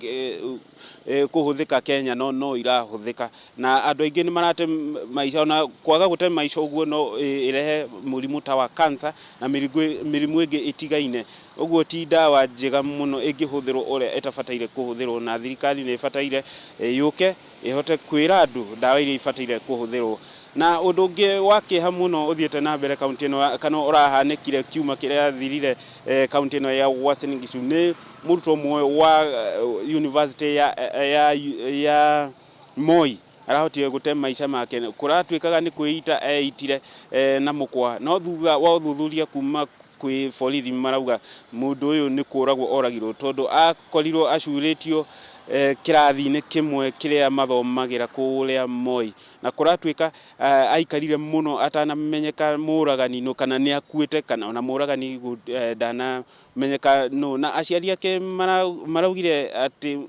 S9: kũhũthĩka Kenya, no irahũthĩka na andũ aingĩ nĩ marate maica. Ona kwaga gũte maica ũguo, no ĩrehe mũrimũ ta wa cancer na mĩrimũ ĩngĩ ĩtigaine. Ũguo ti ndawa njega mũno ĩngĩhũthĩrwo ũrĩa ĩtabataire kũhũthĩrwo, na thirikari nĩ ĩbataire yũke ĩhote kwĩra andũ ndawa iria ibataire kũhũthĩrwo. Na ũndũ ũngĩ wa kĩeha mũno ũthiĩte na mbere kaunti ĩno kana ũrahanĩkire kiuma kĩrĩa thirire kaunti ĩno ya Uasin Gishu nĩ mũrutwo ũmwe wa university ya Moi arahotire gũte maica make. Kũratuĩkaga nĩ kwĩita eitire na mũkwa, no thutha wa ũthuthuria kuma kwĩ borithi marauga mũndũ ũyũ nĩ kũragwo oragirwo, tondũ akorirwo acurĩtio kĩrathi-inĩ kĩmwe kĩrĩa mathomagĩra kũrĩa Moi, na kũratuĩka aikarire mũno atanamenyeka mũragani nũ, kana nĩ akuĩte kana ona mũragani ndanamenyeka nũ. Na aciari ake maraugire atĩ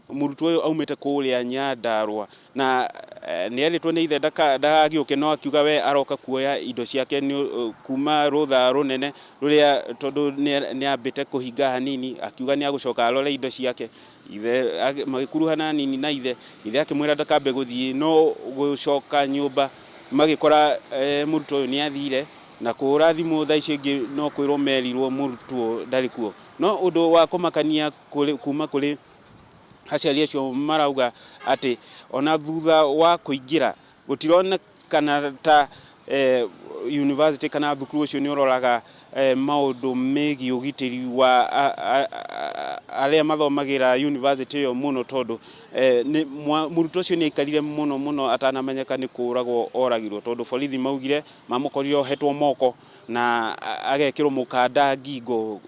S9: mũrutwo ũyũ aumĩte kũrĩa Nyandarũa na nĩ erĩtwo nĩ ithe ndagagĩũke, no akiuga we aroka kuoya indo ciake nĩ kuma rũtha rũnene rũrĩa, tondũ nĩ ambĩte kũhinga hanini, akiuga nĩ agũcoka arore indo ciake. Ithe magĩkuruhana hanini na ithe, ithe akĩmwĩra ndakambe gũthiĩ, no gũcoka nyũmba magĩkora mũrutwo ũyũ nĩ athire, na kũhũra thimũ thaa icio ingĩ no kwĩrwo merirwo mũrutwo ndarĩ kuo. No ũndũ wa kũmakania kuma kũrĩ aciari acio, marauga atĩ ona thutha wa kũingĩra gũtironekana ta university kana thukuru ũcio nĩ ũroraga maũndũ megiĩ ũgitĩri wa arĩa mathomagĩra university ĩyo mũno, tondũ mũrutwo ũcio nĩ aikarire mũno mũno atanamenyeka nĩ kũragwo oragirwo, tondũ borithi maugire mamũkorire ohetwo moko na agekĩrwo mũkanda ngingo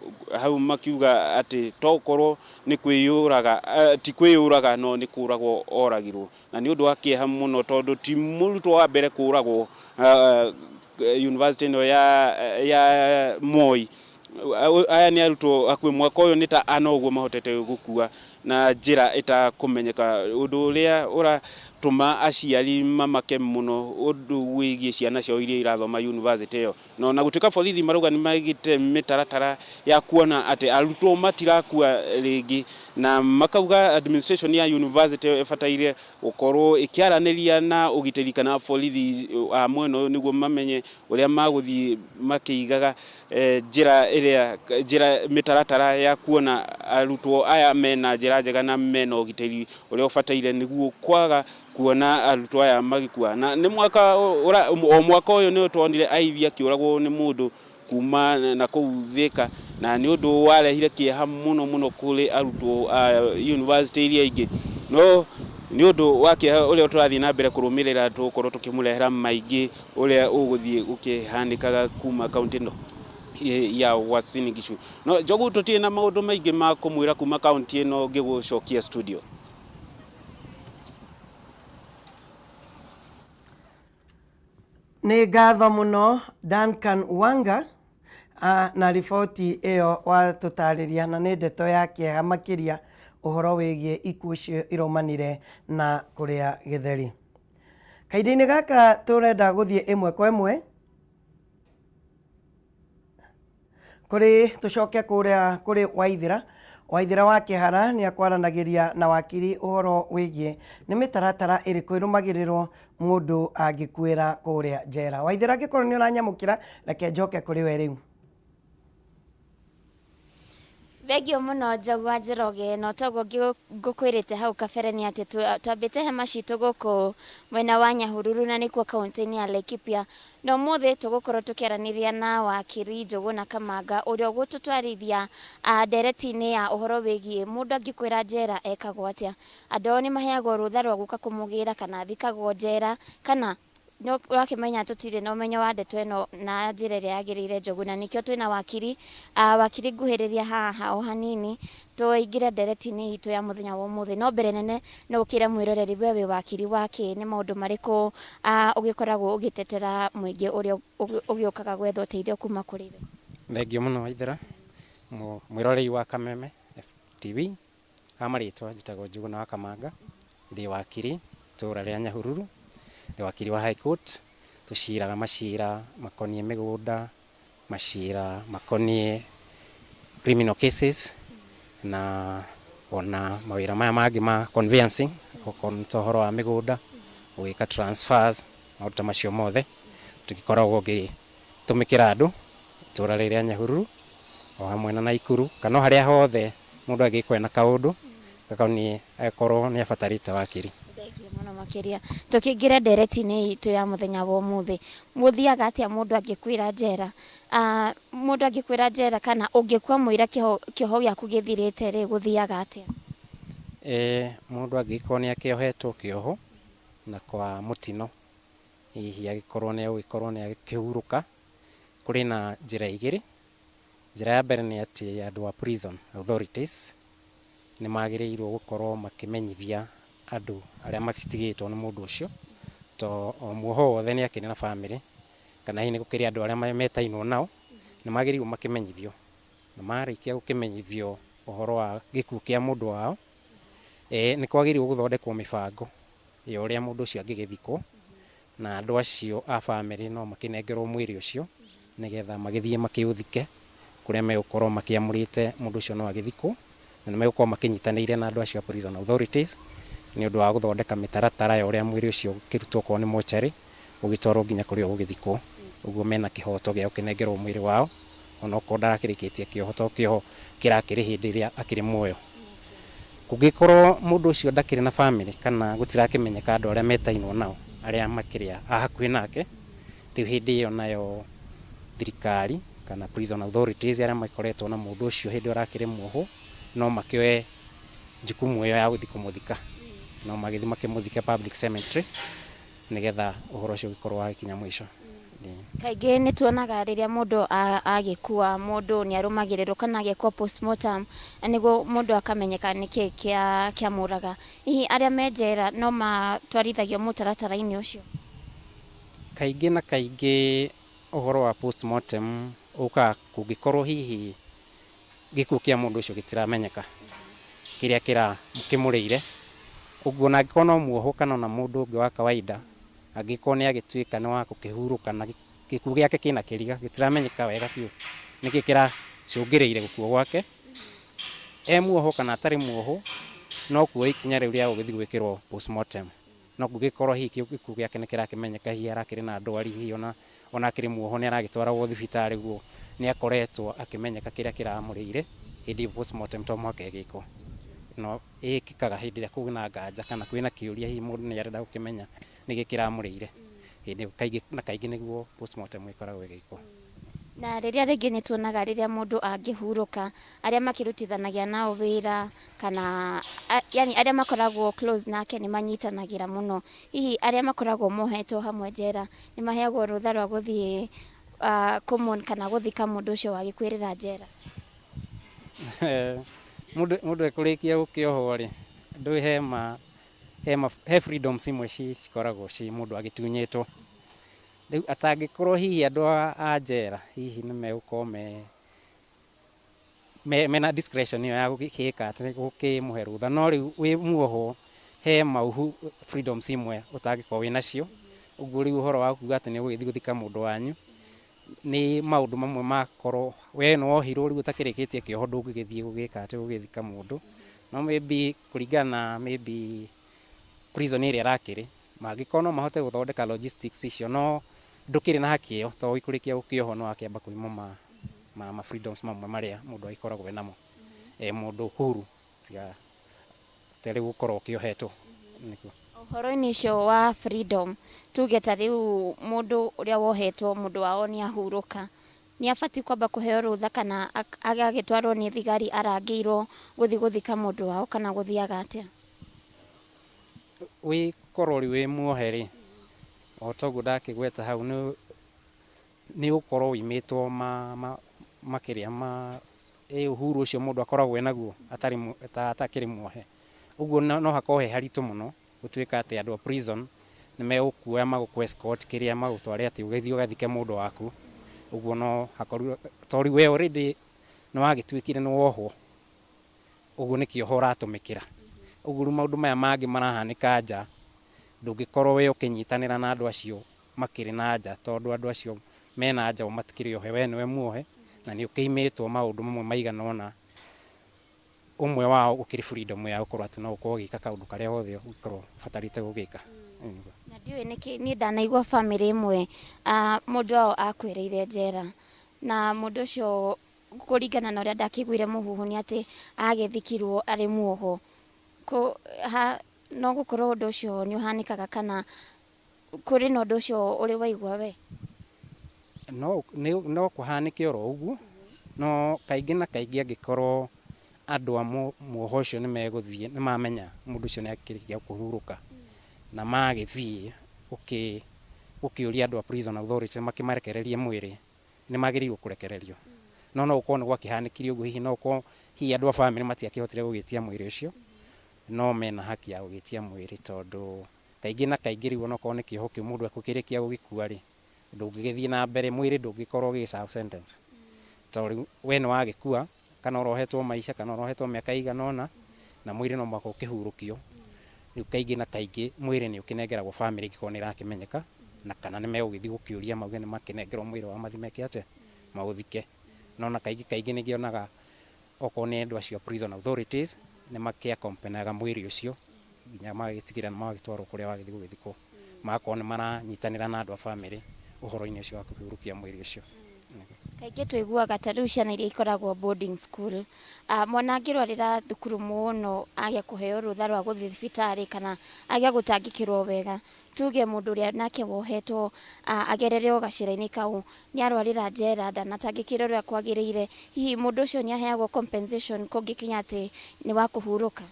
S9: hau, makiuga atĩ tokorwo nĩ kwĩyũraga, ti kwĩyũraga, no nĩ kũragwo oragirwo. Na nĩ ũndũ wa kĩeha mũno, tondũ ti mũrutwo wa mbere kũragwo university ĩno ya Moi. Aya nĩ arutwo hakuhĩ mwaka ũyũ nĩ ta ana ũguo mahotete gũkua na njĩra ĩtakũmenyeka, ũndũ ũrĩa ũratũma aciari mamake mũno ũndũ wĩgiĩ ciana ciao iria irathoma university ĩyo. Na ona gũtuĩka borithi marauga nĩ maigĩte mĩtaratara ya kuona atĩ arutwo matirakua rĩngĩ, na makauga administration ya university ĩyo ĩbataire gũkorwo ĩkĩaranĩria na ũgitĩri kana borithi a mwena ũyũ nĩguo mamenye ũrĩa magũthiĩ makĩigaga njĩra ĩrĩa njĩra mĩtaratara ya kuona arutwo aya mena njĩra njega na mena ũgitĩri ũrĩa ũbataire, nĩguo kwaga kuona arutwo aya magĩkua. Na nĩ mwaka o mwaka ũyũ nĩ twonire Ivy akĩũragwo nĩ mũndũ. Kuma na kũu Thika, na nĩ ũndũ warehire kĩeha mũno mũno kũrĩ arutwo a university iria ingĩ. No nĩ ũndũ wa kĩeha ũrĩa tũrathiĩ na mbere kũrũmĩrĩra, tũgũkorwo tũkĩmũrehera maingĩ ũrĩa ũgũthiĩ gũkĩhanĩkaga kuma kaunti ĩno ya Uasin Gishu. No Njogu, tũtirĩ na maũndũ maingĩ ma kũmwĩra kuma kaunti ĩno, ngĩgũcokia studio.
S1: Nĩ ngatho mũno, Duncan Wanga, na riboti ĩyo watũtarĩria, na nĩ ndeto ya kĩeha makĩria ũhoro wĩgiĩ ikuũ icio iraumanire na kũrĩa gĩtheri. Kahinda-inĩ gaka tũrenda gũthiĩ ĩmwe kwa ĩmwe kũrĩ tũcoke kũrĩa kũrĩ Waithĩra. Waithĩra wa Kĩhara nĩ akwaranagĩria na wakiri ũhoro wĩgiĩ nĩ mĩtaratara ĩrĩkũ ĩrũmagĩrĩrwo mũndũ angĩkuĩra kũrĩa njera. Waithĩra, angĩkorwo nĩ ũranyamũkĩra, reke njoke kũrĩ we rĩu.
S2: Thengio mũno, Njogu wa Njoroge. Na toguo ngũkwĩrĩte hau kabere nĩ atĩ twambĩte hema citũ gũkũ mwena wa Nyahururu, na nĩkuo kaunti-inĩ ya Laikipia, na ũmũthĩ tũgũkorwo tũkĩaranĩria na wakiri Njũgũna Kamanga, ũrĩa ũgũtũtwarithia ndereti-inĩ ya ũhoro wĩgiĩ mũndũ angĩkwĩra njera ekagwo atĩa. Andũ ao nĩ maheagwo rũtha rwa gũka kũmũgĩra, kana athikagwo njera, kana no ũrakĩmenya tũtirĩ na ũmenyo wa ndeto ĩno na njĩra ĩrĩa yagĩrĩire, Njogu, na nĩkĩo twĩna wakiri. Wakiri, nguhĩrĩria haha o hanini tũingĩre ndereti-inĩ itũ ya mũthenya wa ũmũthĩ. No mbere nene, no ũkĩre mwĩroreri we wĩ wakiri wake, nĩ maũndũ marĩkũ ũgĩkoragwo ũgĩtetera mũingĩ ũrĩa ũgĩũkaga gwetha ũteithio kuma kũrĩ we?
S3: Thengio mũno, Waithera. Mwĩroreri wa Kameme TV, ha marĩtwa njĩtagwo Njũgũna wa Kamanga, ndĩ wakiri itũũra rĩa Nyahururu, ndĩ wakiri wa High Court. Tũciraga macira makoniĩ mĩgũnda, macira makoniĩ criminal cases, na ona mawĩra maya mangĩ ma conveyancing, okorwo nĩ ta ũhoro wa mĩgũnda, gũgĩka transfers, maũndũ ta macio mothe tũgĩkoragwo ngĩtũmĩkĩra andũ itũũra rĩrĩ rĩa Nyahururu o hamwe na Naikuru, kana o harĩa hothe mũndũ angĩgĩkorwo ena kaũndũ gakoniĩ akorwo nĩ abatarĩte wakiri.
S2: Thengio mũno makĩria. Tũkĩingĩra ndereti-inĩ itũ ya mũthenya wa ũmũthĩ, mũthiaga atĩa mũndũ angĩkwĩra njera? Mũndũ angĩkwĩra njera kana ũngĩkua mũira kĩoho gĩaku gĩthirĩte rĩ, gũthiaga atĩa?
S3: Mũndũ angĩgĩkorwo nĩ akĩohetwo kĩoho na kwa mũtino, hihi agĩkorwo nĩ agũgĩkorwo nĩ agĩkĩhurũka, kũrĩ na njĩra igĩrĩ. Njĩra ya mbere nĩ atĩ andũ a prison authorities nĩ magĩrĩirwo gũkorwo makĩmenyithia andũ arĩa matigĩtwo nĩ mũndũ ũcio, to o muoho wothe nĩ akĩrĩ na bamĩrĩ, kana hihi nĩ gũkĩrĩ andũ arĩa metainwo nao, nĩ magĩrĩirwo makĩmenyithio. Na marĩkia gũkĩmenyithio ũhoro wa gĩkuũ kĩa mũndũ wao, nĩ kwagĩrĩirwo gũthondekwo mĩbango ya ũrĩa mũndũ ũcio angĩgĩthikwo, na andũ acio a bamĩrĩ no makĩnengerwo mwĩrĩ ũcio nĩgetha magĩthiĩ makĩũthike kũrĩa megũkorwo makĩamũrĩte mũndũ ũcio no agĩthikwo, na nĩ megũkorwo makĩnyitanĩire na andũ acio a prison authorities nĩ ũndũ wa gũthondeka mĩtaratara ya ũrĩa mwĩrĩ ũcio ũkĩrutwo okorwo nĩ mortuary ũgĩtwarwo nginya kũrĩa ũgũgĩthikwo. Ũguo mena kĩhoto gĩa gũkĩnengerwo mwĩrĩ wao onokorwo ndarakĩrĩkĩtie kĩoho, to kĩoho kĩrakĩrĩ hĩndĩ ĩrĩa akĩrĩ muoyo. Kũngĩkorwo mũndũ ũcio ndakĩrĩ na bamĩrĩ kana gũtirakĩmenyeka andũ arĩa metainwo nao arĩa makĩrĩ a hakuhĩ nake, rĩu hĩndĩ ĩyo nayo thirikari kana prison authorities arĩa makoretwo na mũndũ ũcio hĩndĩ ĩyo arakĩrĩ muohwo no makĩoe jukumu ĩyo ya gũthiĩ kũmũthika. No magĩthiĩ makĩmũthike public cemetery nĩgetha ũhoro ũcio ũgĩkorwo wagĩkinya mũico.
S2: Kaingĩ nĩ tuonaga rĩrĩa mũndũ agĩkua, mũndũ nĩ arũmagĩrĩrwo kana agekwo postmortem nĩguo mũndũ akamenyeka nĩkĩ kĩamũraga. Hihi arĩa me njera no matwarithagio mũtaratara-inĩ ũcio?
S3: Kaingĩ na kaingĩ ũhoro wa postmortem ũkaga kũngĩkorwo hihi gĩkuũ kĩa mũndũ ũcio gĩtiramenyeka kĩrĩa kĩmũrĩire. Ũguo ona angĩkorwo no muohwo kana ona mũndũ ũngĩ wa kawaida, angĩkorwo nĩ agĩtuĩka nĩ wa gũkĩhurũka na gĩkuũ gĩake kĩna kĩriga, gĩtiramenyeka wega biũ nĩkĩ kĩracũngĩrĩire gũkua gwake, e muohwo kana atarĩ muohwo, no kuoya ikinya rĩu rĩa gũgĩthiĩ gwĩkĩrwo postmortem. No kũngĩkorwo hihi gĩkuũ gĩake nĩ kĩrakĩmenyeka, hihi arakĩrĩ na ndwari, hihi ona akĩrĩ muohwo nĩ aragĩtwaragwo thibitarĩ, guo nĩ akoretwo akĩmenyeka kĩrĩa kĩramũrĩire, hĩndĩ ĩyo postmortem to mũhaka ĩgĩkwo. No ĩkĩkaga hĩndĩ ĩrĩa kwĩna nganja kana kwĩna kĩũria, hihi mũndũ nĩ arenda gũkĩmenya nĩkĩ kĩramũrĩire. Hĩndĩ ĩyo kaingĩ na kaingĩ nĩguo postmortem ĩkoragwo ĩgĩkwo.
S2: Na rĩrĩa rĩngĩ nĩ tuonaga rĩrĩa mũndũ angĩhurũka, arĩa makĩrutithanagia nao wĩra kana yani arĩa makoragwo close nake nĩ manyitanagĩra mũno. Hihi arĩa makoragwo mohetwo hamwe njera nĩ maheagwo rũtha rwa gũthiĩ kũmourn kana gũthika mũndũ ũcio wagĩkuĩrĩra njera?
S3: Mũndũ ekũrĩkia gũkĩohwo rĩ, ndũĩ he ma he freedoms imwe cikoragwo ci mũndũ agĩtunyĩtwo. Rĩu atangĩkorwo hihi andũ a njera hihi nĩ megũkorwo me mena discretion ĩyo ya gũgĩka atĩ gũkĩmũhe rũtha, no rĩu wĩ muohwo he mauhu freedoms imwe ũtangĩkorwo wĩ nacio. Ũguo rĩu ũhoro wa kuga atĩ nĩ ũgũgĩthiĩ gũthika mũndũ wanyu nĩ maũndũ mamwe makorwo we nĩ wohirwo, rĩu ũtakĩrĩkĩtie kĩoho ndũngĩgĩthiĩ gũgĩka atĩ gũgĩthika mũndũ. No maybe kũringana na maybe prison ĩrĩa ĩrakĩrĩ, mangĩkorwo no mahote gũthondeka logistics icio, no ndũkĩrĩ na haki ĩyo tondũ ũkũrĩkia gũkĩohwo no wakĩamba kũimwo ma freedoms mamwe marĩa mũndũ agĩkoragwo enamo e mũndũ huru, tiga ta rĩu gũkorwo ũkĩohetwo nĩguo.
S2: Ũhoro-inĩ ũcio wa freedom, tuge ta rĩu mũndũ ũrĩa wohetwo, mũndũ wao nĩ ahurũka, nĩ abatiĩ kwamba kũheo rũtha kana agagĩtwarwo nĩ thigari arangĩirwo gũthiĩ gũthika mũndũ wao, kana gũthiaga atĩa?
S3: Wĩkorwo rĩu wĩ muohe rĩ, o toguo ndakĩgweta hau, nĩ ũgũkorwo wĩimĩtwo ma makĩria ma ĩ uhuru ũcio mũndũ akoragwo enaguo atarĩ atakĩrĩ muohe. Ũguo no hakorwo he haritũ mũno gũtuĩka atĩ andũ a prison nĩ megũkuoya magũkũ escort kĩrĩa magũtware atĩ ũgĩthiĩ ũgathike mũndũ waku. Ũguo no hakorwo tondũ we already nĩ wagĩtuĩkire nĩ wohwo, ũguo nĩ kĩoho ũratũmĩkĩra. Ũguo rĩu maũndũ maya mangĩ marahanĩka nja ndũngĩkorwo we ũkĩnyitanĩra na andũ acio makĩrĩ na nja, tondũ andũ acio mena nja o matikĩrĩ ohe, we nĩwe muohe na nĩ ũkĩimĩtwo maũndũ mamwe maigana ũna, ũmwe wao ũkĩrĩ freedom ya gũkorwo atĩ no ũkorwo ũgĩka kaũndũ karĩa gothe ũngĩkorwo ũbatarĩte gũgĩka.
S2: Na ndiũĩ nĩkĩ niĩ ndanaigua bamĩrĩ ĩmwe mũndũ wao akuĩrĩire njera, na mũndũ ũcio kũringana na ũrĩa ndakĩiguire mũhuhu nĩ atĩ agĩthikirwo arĩ muoho. Ha, no gũkorwo ũndũ ũcio nĩ ũhanĩkaga kana kũrĩ na ũndũ ũcio ũrĩ waigua we?
S3: No kũhanĩke oro ũguo, no kaingĩ na kaingĩ angĩkorwo andũ a muoho ũcio nĩ megũthiĩ nĩ mamenya mũndũ ũcio nĩ akĩrĩkia kũhurũka na magĩthiĩ gũkĩũria andũ a prison authority makĩmarekererie mwĩrĩ, nĩ magĩrĩirwo kũrekererio. No gũkorwo nĩ gwakĩhanĩkire ũguo, hihi no gũkorwo hihi andũ a bamĩrĩ matiakĩhotire gũgĩtia mwĩrĩ ũcio, no mena haki ya gũgĩtia mwĩrĩ, tondũ kaingĩ na kaingĩ rĩu onokorwo nĩ kĩoho kĩu mũndũ ekũkĩrĩkia gũgĩkua rĩ, ndũngĩgĩthiĩ na mbere, mwĩrĩ ndũngĩkorwo ũgĩ serve sentence, tondũ rĩu we nĩ wagĩkua kana ũrohetwo maica kana ũrohetwo mĩaka ĩigana ũna, na mwĩrĩ no mũhaka ũkĩhurũkio. Rĩu kaingĩ na kaingĩ mwĩrĩ nĩ ũkĩnengeragwo bamĩrĩ ĩngĩkorwo nĩ ĩrakĩmenyeka na kana nĩ megũgĩthiĩ gũkĩũria mauge nĩ makĩnengerwo mwĩrĩ wao mathiĩ meke atĩa, maũthike. No na kaingĩ kaingĩ nĩ ngĩonaga okorwo nĩ andũ acio a prison authorities nĩ makĩ-accompanyga mwĩrĩ ũcio nginya magagĩtigĩrĩra nĩ magĩtwarwo kũrĩa wagĩthiĩ gũgĩthikwo, magakorwo nĩ maranyitanĩra na andũ a bamĩrĩ ũhoro-inĩ ũcio wa kũhurũkia mwĩrĩ ũcio.
S2: Kaingĩ tũiguaga ta rĩu ciana iria ikoragwo boarding school, mwana angĩrwarĩra thukuru mũno age kũheo rũtha rwa gũthiĩ thibitarĩ kana age gũtangĩkĩrwo wega, tuge mũndũ ũrĩa nake wohetwo agerere o gacĩra-inĩ kau nĩ arwarĩra njera ndanatangĩkĩrwo ũrĩa kwagĩrĩire, hihi mũndũ ũcio nĩ aheagwo compensation kũngĩkinya atĩ nĩ wa kũhurũka?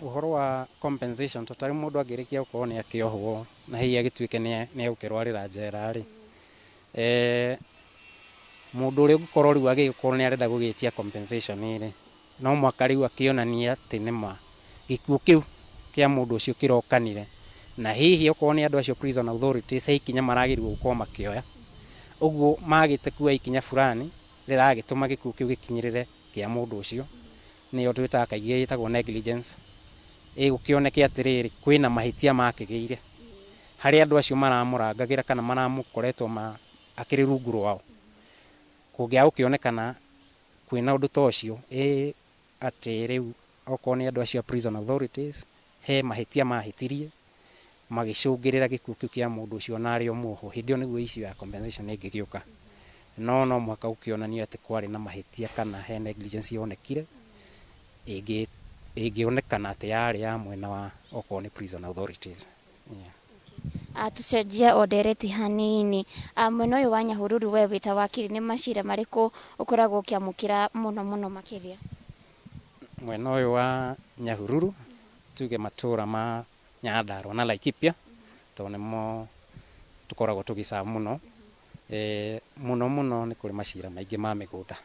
S3: Ũhoro wa compensation, to tarĩu mũndũ angĩrĩkia gũkorwo nĩ akĩohwo na hihi agĩtuĩke nĩ egũkĩrwarĩra njera rĩ, mũndũ ũrĩa ũngĩkorwo rĩu agĩkorwo nĩ arenda gũgĩtia compensation rĩ, no mũhaka rĩu akĩonanie atĩ nĩma gĩkuũ kĩu kĩa mũndũ ũcio kĩrokanire na hihi okorwo nĩ andũ acio prison authorities he ikinya maragĩrĩirwo gũkorwo makĩoya, ũguo magĩte kuoya ikinya fulani rĩragĩtũma gĩkuũ kĩu gĩkinyĩrĩre kĩa mũndũ ũcio, nĩyo twĩtaga kaingĩ ĩtagwo negligence. Ĩgũkĩoneke atĩrĩrĩ, kwĩna mahĩtia makĩgĩire harĩ andũ acio maramũrangagĩra kana maramũkoretwo akĩrĩ rungu rwao. Kũngĩaga gũkĩonekana kwĩna ũndũ ta ũcio, ĩ atĩ rĩu okorwo nĩ andũ acio a prison authorities he mahĩtia mahĩtirie magĩcũngĩrĩra gĩkuũ kĩu kĩa mũndũ ũcio na arĩ o muohwo, hĩndĩ ĩyo nĩguo issue ya compensation ĩngĩgĩũka. No mũhaka gũkĩonanio atĩ kwarĩ na mahĩtia kana he negligence yonekire ĩngĩonekana atĩ yarĩ ya mwena wa okorwo nĩ prison authorities. Yeah.
S2: Tũcenjie o ndereti hanini. Mwena ũyũ wa Nyahururu we wĩ ta wakiri nĩ macira marĩkũ ũkoragwo ũkĩamũkĩra mũno mũno makĩria?
S3: Mwena ũyũ wa Nyahururu tuge matũra ma Nyandarua na Laikipia tondũ nĩmo tũkoragwo tũgĩcabu mũno. Mũno mũno nĩ kũrĩ macira maingĩ ma mĩgũnda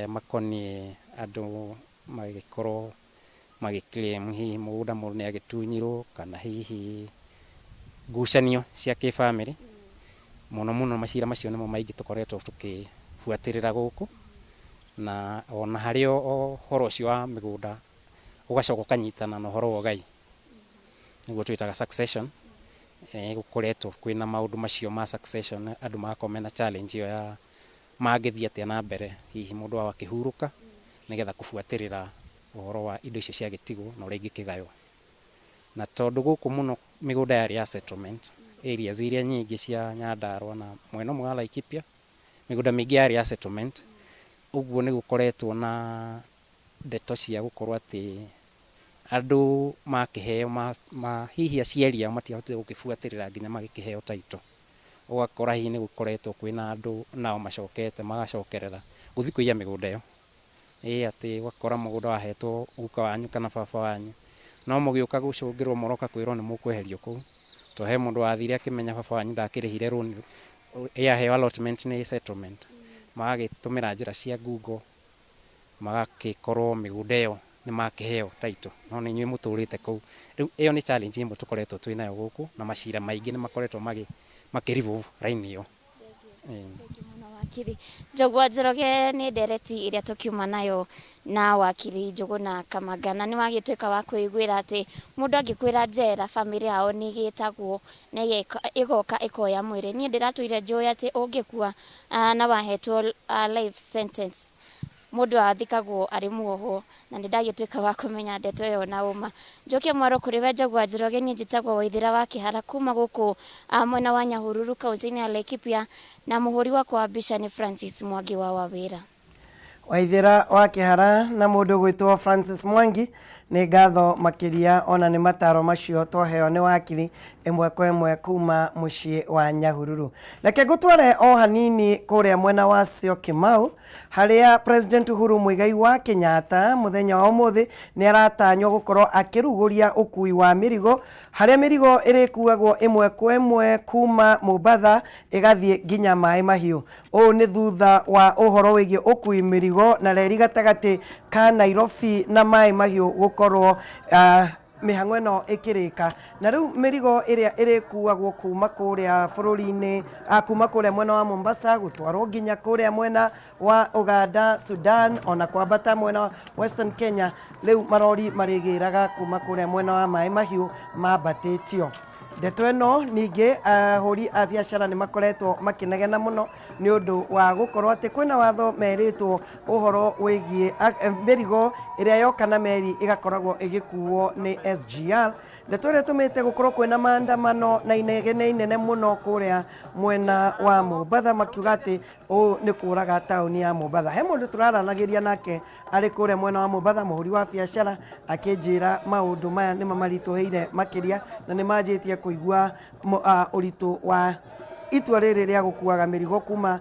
S3: makoniĩ andũ magĩkorwo magĩ claim hihi mũgũnda mũndũ nĩ agĩtunyirwo kana hihi ngucanio cia kĩbamĩrĩ. Mũno mũno macira macio nĩmo maingĩ tũkoretwo tũkĩbuatĩrĩra gũkũ, na ona harĩ ũhoro ũcio wa mĩgũnda ũgacoka ũkanyitana na ũhoro wa ũgai, nĩguo twĩtaga succession. Gũkoretwo kwĩna maũndũ macio ma succession, andũ magakorwo mena challenge ĩyo ya mangĩthiĩ atĩa na mbere hihi mũndũ wao akĩhurũka, nĩgetha kũbuatĩrĩra ũhoro wa indo icio ciagĩtigwo na ũrĩa ingĩkĩgaywo. Na tondũ gũkũ mũno mĩgũnda yarĩ ya settlement areas iria nyingĩ cia Nyandarua na mwena ũmwe wa Laikipia, mĩgũnda mĩingĩ yarĩ ya settlement, ũguo nĩ gũkoretwo na ndeto cia gũkorwo atĩ andũ makĩheo ma hihi aciari ao matiahotire gũkĩbuatĩrĩra nginya magĩkĩheo title. Ũgakora hihi nĩ gũkoretwo kwĩna andũ nao macokete magacokerera gũthiĩ kũiya mĩgũnda ĩyo. Ĩ atĩ ũgakora mũgũnda wahetwo guka wanyu kana baba wanyu, no mũgĩũka gũcũngĩrwo mũroka kwĩrwo nĩ mũkweherio kũu, to he mũndũ wathire akĩmenya baba wanyu ndakĩrĩhire rũni ĩ aheo allotment nĩ settlement, magagĩtũmĩra njĩra cia ngungo magagĩkorwo mĩgũnda ĩyo nĩ makĩheo title no nĩ inyuĩ mũtũrĩte kũu. Rĩu ĩyo nĩ challenge ĩmwe tũkoretwo twĩ nayo gũkũ, na macira maingĩ nĩ makoretwo makĩ revolve raini ĩyo.
S2: Wakiri Njũgũa Njoroge, nĩ ndereti ĩrĩa tũkiuma nayo na wakiri Njũgũna Kamanga, na nĩ wagĩtuĩka wa kwĩiguĩra atĩ mũndũ angĩkwĩra njera bamĩrĩ yao nĩ ĩgĩtagwo na ĩgoka ĩkoya mwĩrĩ. Niĩ ndĩratũire njũĩ atĩ ũngĩkua na wahetwo life sentence mũndũ athikagwo arĩ muohwo, na nĩ ndagĩtuĩka wa kũmenya ndeto ĩyo na ũma. Njoke mwaro kũrĩ we Njũgũa Njoroge, niĩ njĩtagwo Waithĩra wa Kĩhara kuma gũkũ mwena wa Nyahururu kaunti-inĩ ya Laikipia, na mũhũri wakwa wa mbica nĩ Francis Mwangi wa Wawĩra.
S1: Waithĩra wa Kĩhara na mũndũ gwĩtwo Francis Mwangi, nĩ ngatho makĩria ona nĩ mataro macio twaheo nĩ wakiri ĩmwe kwa ĩmwe kuma mũciĩ wa Nyahururu. Reke ngũtware o hanini kũrĩa mwena wa Syokimau, harĩa President Uhuru Muigai wa Kenyatta mũthenya wa ũmũthĩ nĩ aratanywo gũkorwo akĩrugũria ũkui wa mĩrigo, harĩa mĩrigo ĩrĩkuagwo ĩmwe kwa ĩmwe kuma Mombatha ĩgathiĩ nginya Maĩ Mahiũ. Ũũ nĩ thutha wa ũhoro wĩgiĩ ũkui mĩrigo na reri gatagatĩ ka Nairobi na Maĩ Mahiũ gũkorwo mĩhang'o ĩno ĩkĩrĩka, na rĩu mĩrigo ĩrĩa ĩrĩkuagwo kuma kũrĩa bũrũri-inĩ, kuma kũrĩa mwena wa Mombasa gũtwarwo nginya kũrĩa mwena wa Uganda, Sudan, ona kwambata mwena wa Western Kenya, rĩu marori marĩgĩraga kuma kũrĩa mwena wa Maĩ Mahiũ mambatĩtio. Ndeto ĩno ningĩ ahũri a biacara nĩ makoretwo makĩnegena mũno nĩ ũndũ wa gũkorwo atĩ kwĩna watho merĩtwo ũhoro wĩgiĩ mĩrigo ĩrĩa yoka na meri ĩgakoragwo ĩgĩkuo nĩ SGR. Ndeto ĩrĩa ĩtũmĩte gũkorwo kwĩna maandamano na inegene inene mũno kũrĩa mwena wa Mombatha, makiuga atĩ ũũ nĩ kũraga taũni ya Mombatha. He mũndũ tũraranagĩria nake arĩ kũrĩa mwena wa Mombatha, mũhũri wa biacara, akĩnjĩra maũndũ maya nĩ mamaritũhĩire makĩria na nĩ manjĩtie kũigua ũritũ wa itua rĩrĩ rĩa gũkuaga mĩrigo kuma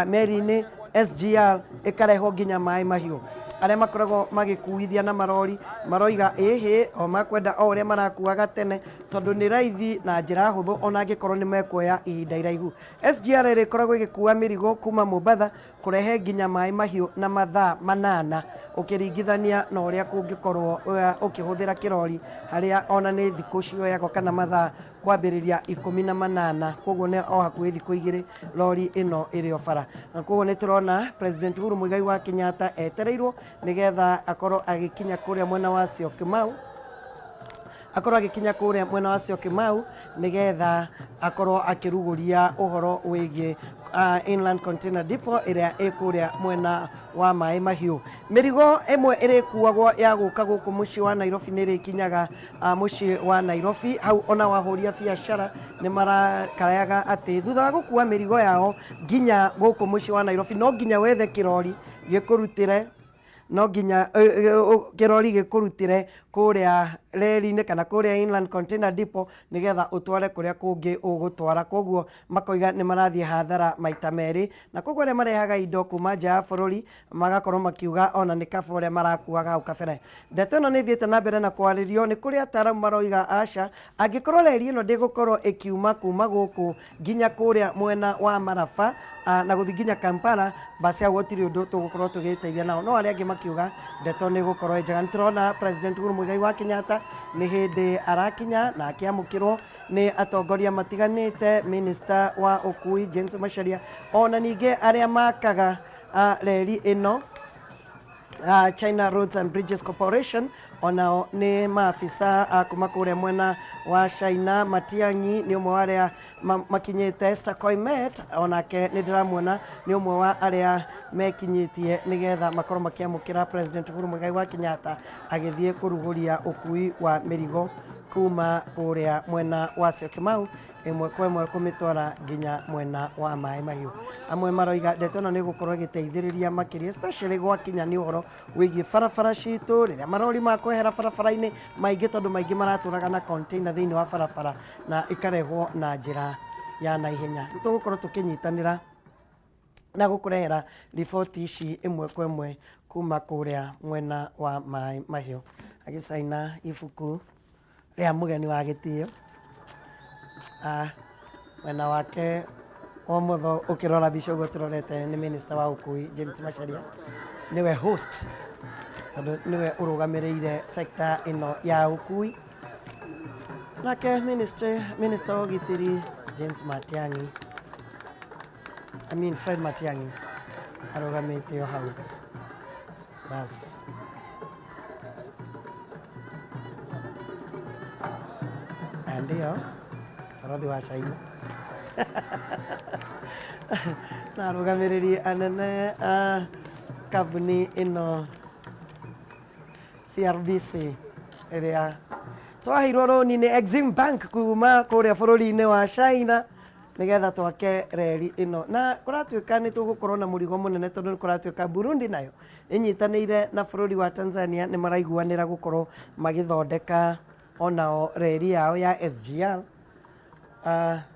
S1: meri-inĩ SGR ĩkarehwo nginya Maĩ Mahiũ. Arĩa makoragwo magĩkuithia na marori maroiga ĩhĩ o makwenda o ũrĩa marakuaga tene, tondũ nĩ raithi na njĩra hũthũ, ona angĩkorwo nĩ mekuoya ihinda iraihu. SGR ĩrĩkoragwo ĩgĩkua mĩrigo kuma Mombatha kũrehe nginya Maĩ Mahiũ na mathaa 8, ũkĩringithania na ũrĩa kũngĩkorwo ũkĩhũthĩra kĩrori, harĩa ona nĩ thikũ cioyagwo kana mathaa kwambĩrĩria 18. Koguo nĩ o hakuhĩ thikũ 2 rori ĩno ĩrĩ o bara. Na koguo nĩ tũrona President Uhuru Muigai wa Kenyatta etereirwo nĩgetha akorwo agĩkinya kũrĩa mwena wa Syokimau, akorwo agĩkinya kũrĩa mwena wa Syokimau nĩgetha akorwo akĩrugũria ũhoro wĩgiĩ Inland Container Depot ĩrĩa ĩ kũrĩa mwena wa Maĩ Mahiũ. Mĩrigo ĩmwe ĩrĩkuagwo ya gũka gũkũ mũciĩ wa Nairobi nĩ ĩrĩkinyaga mũciĩ wa Nairobi. Hau ona wahũria biacara nĩ marakarayaga atĩ thutha wa gũkua mĩrigo yao nginya gũkũ mũciĩ wa Nairobi, no nginya wethe kĩrori gĩkũrutĩre, No nginya kĩrori gĩkũrutĩre kũrĩa reri-inĩ kana kũrĩa Inland Container Depot nĩgetha ũtware kũrĩa kũngĩ ũgũtwara. Koguo makoiga nĩ marathiĩ hathara maita merĩ, na koguo arĩa marehaga indo kuma nja ya bũrũri magakorwo makiuga ona nĩ kaba ũrĩa marakuaga hau kabere. Ndeto ĩno nĩ ĩthiĩte na mbere na kwarĩrio, nĩ kũrĩ ataaramu maroiga aca, angĩkorwo reri ĩno ndĩgũkorwo ĩkiuma kuma gũkũ nginya kũrĩa mwena wa Maraba na gũthiĩ nginya Kampala, basi hau gũtirĩ ũndũ tũgũkorwo tũgĩteithia nao. No arĩa angĩ makiuga ndeto nĩ ĩgũkorwo ĩ njega. Nĩ tũrona President Uhuru Muigai wa Kenyatta nĩ hĩndĩ arakinya na akĩamũkĩrwo nĩ atongoria matiganĩte, Minister wa ũkui James Macharia, ona ningĩ arĩa makaga reri ĩno China Roads and Bridges Corporation, onao nĩ maabisa a kuma kũrĩa mwena wa China. Matiang'i nĩ ũmwe wa arĩa makinyĩte. Esther Koimet onake nĩ ndĩramuona nĩ ũmwe wa arĩa mekinyĩtie nĩgetha makorwo makĩamũkĩra President Uhuru Muigai wa Kenyatta agĩthiĩ kũrugũria ũkui wa mĩrigo kuma kũrĩa mwena wa Syokimau ĩmwe kwa ĩmwe kũmĩtwara nginya mwena wa Maĩ Mahiũ. Amwe maroiga ndeto ĩno nĩ ĩgũkorwo ĩgĩteithĩrĩria makĩria, especially gwakinya nĩ ũhoro wĩgiĩ barabara citũ, rĩrĩa marori makwehera barabara-inĩ maingĩ, tondũ maingĩ maratũraga na container thĩinĩ wa barabara na ikarehwo na njĩra ya naihenya. Nĩ tũgũkorwo tũkĩnyitanĩra na gũkũrehera riboti ici ĩmwe kwa ĩmwe kuma kũrĩa mwena wa Maĩ Mahiũ. Agĩcaina ibuku rĩa mũgeni wa gĩtĩo, mwena wake wa ũmotho ũkĩrora mbica ũguo tũrorete nĩ Minister wa ũkui James Macharia, nĩwe host tondũ nĩwe ũrũgamĩrĩire sector ĩno ya ũkui. Nake minister wa ũgitĩri James Matiang'i, I mean Fred Matiang'i, arũgamĩte o hau. Bas na ndio balothi wa China na arũgamĩrĩri anene a kambuni ĩno CRBC ĩrĩa twaheirwo rũni nĩ Exim Bank kuma kũrĩa bũrũri-inĩ wa China nĩgetha twake reri ĩno. Na kũratuĩka nĩ tũgũkorwo na mũrigo mũnene, tondũ nĩ kũratuĩka Burundi nayo ĩnyitanĩire na bũrũri wa Tanzania, nĩ maraiguanĩra gũkorwo magĩthondeka onao reri yao ya SGR,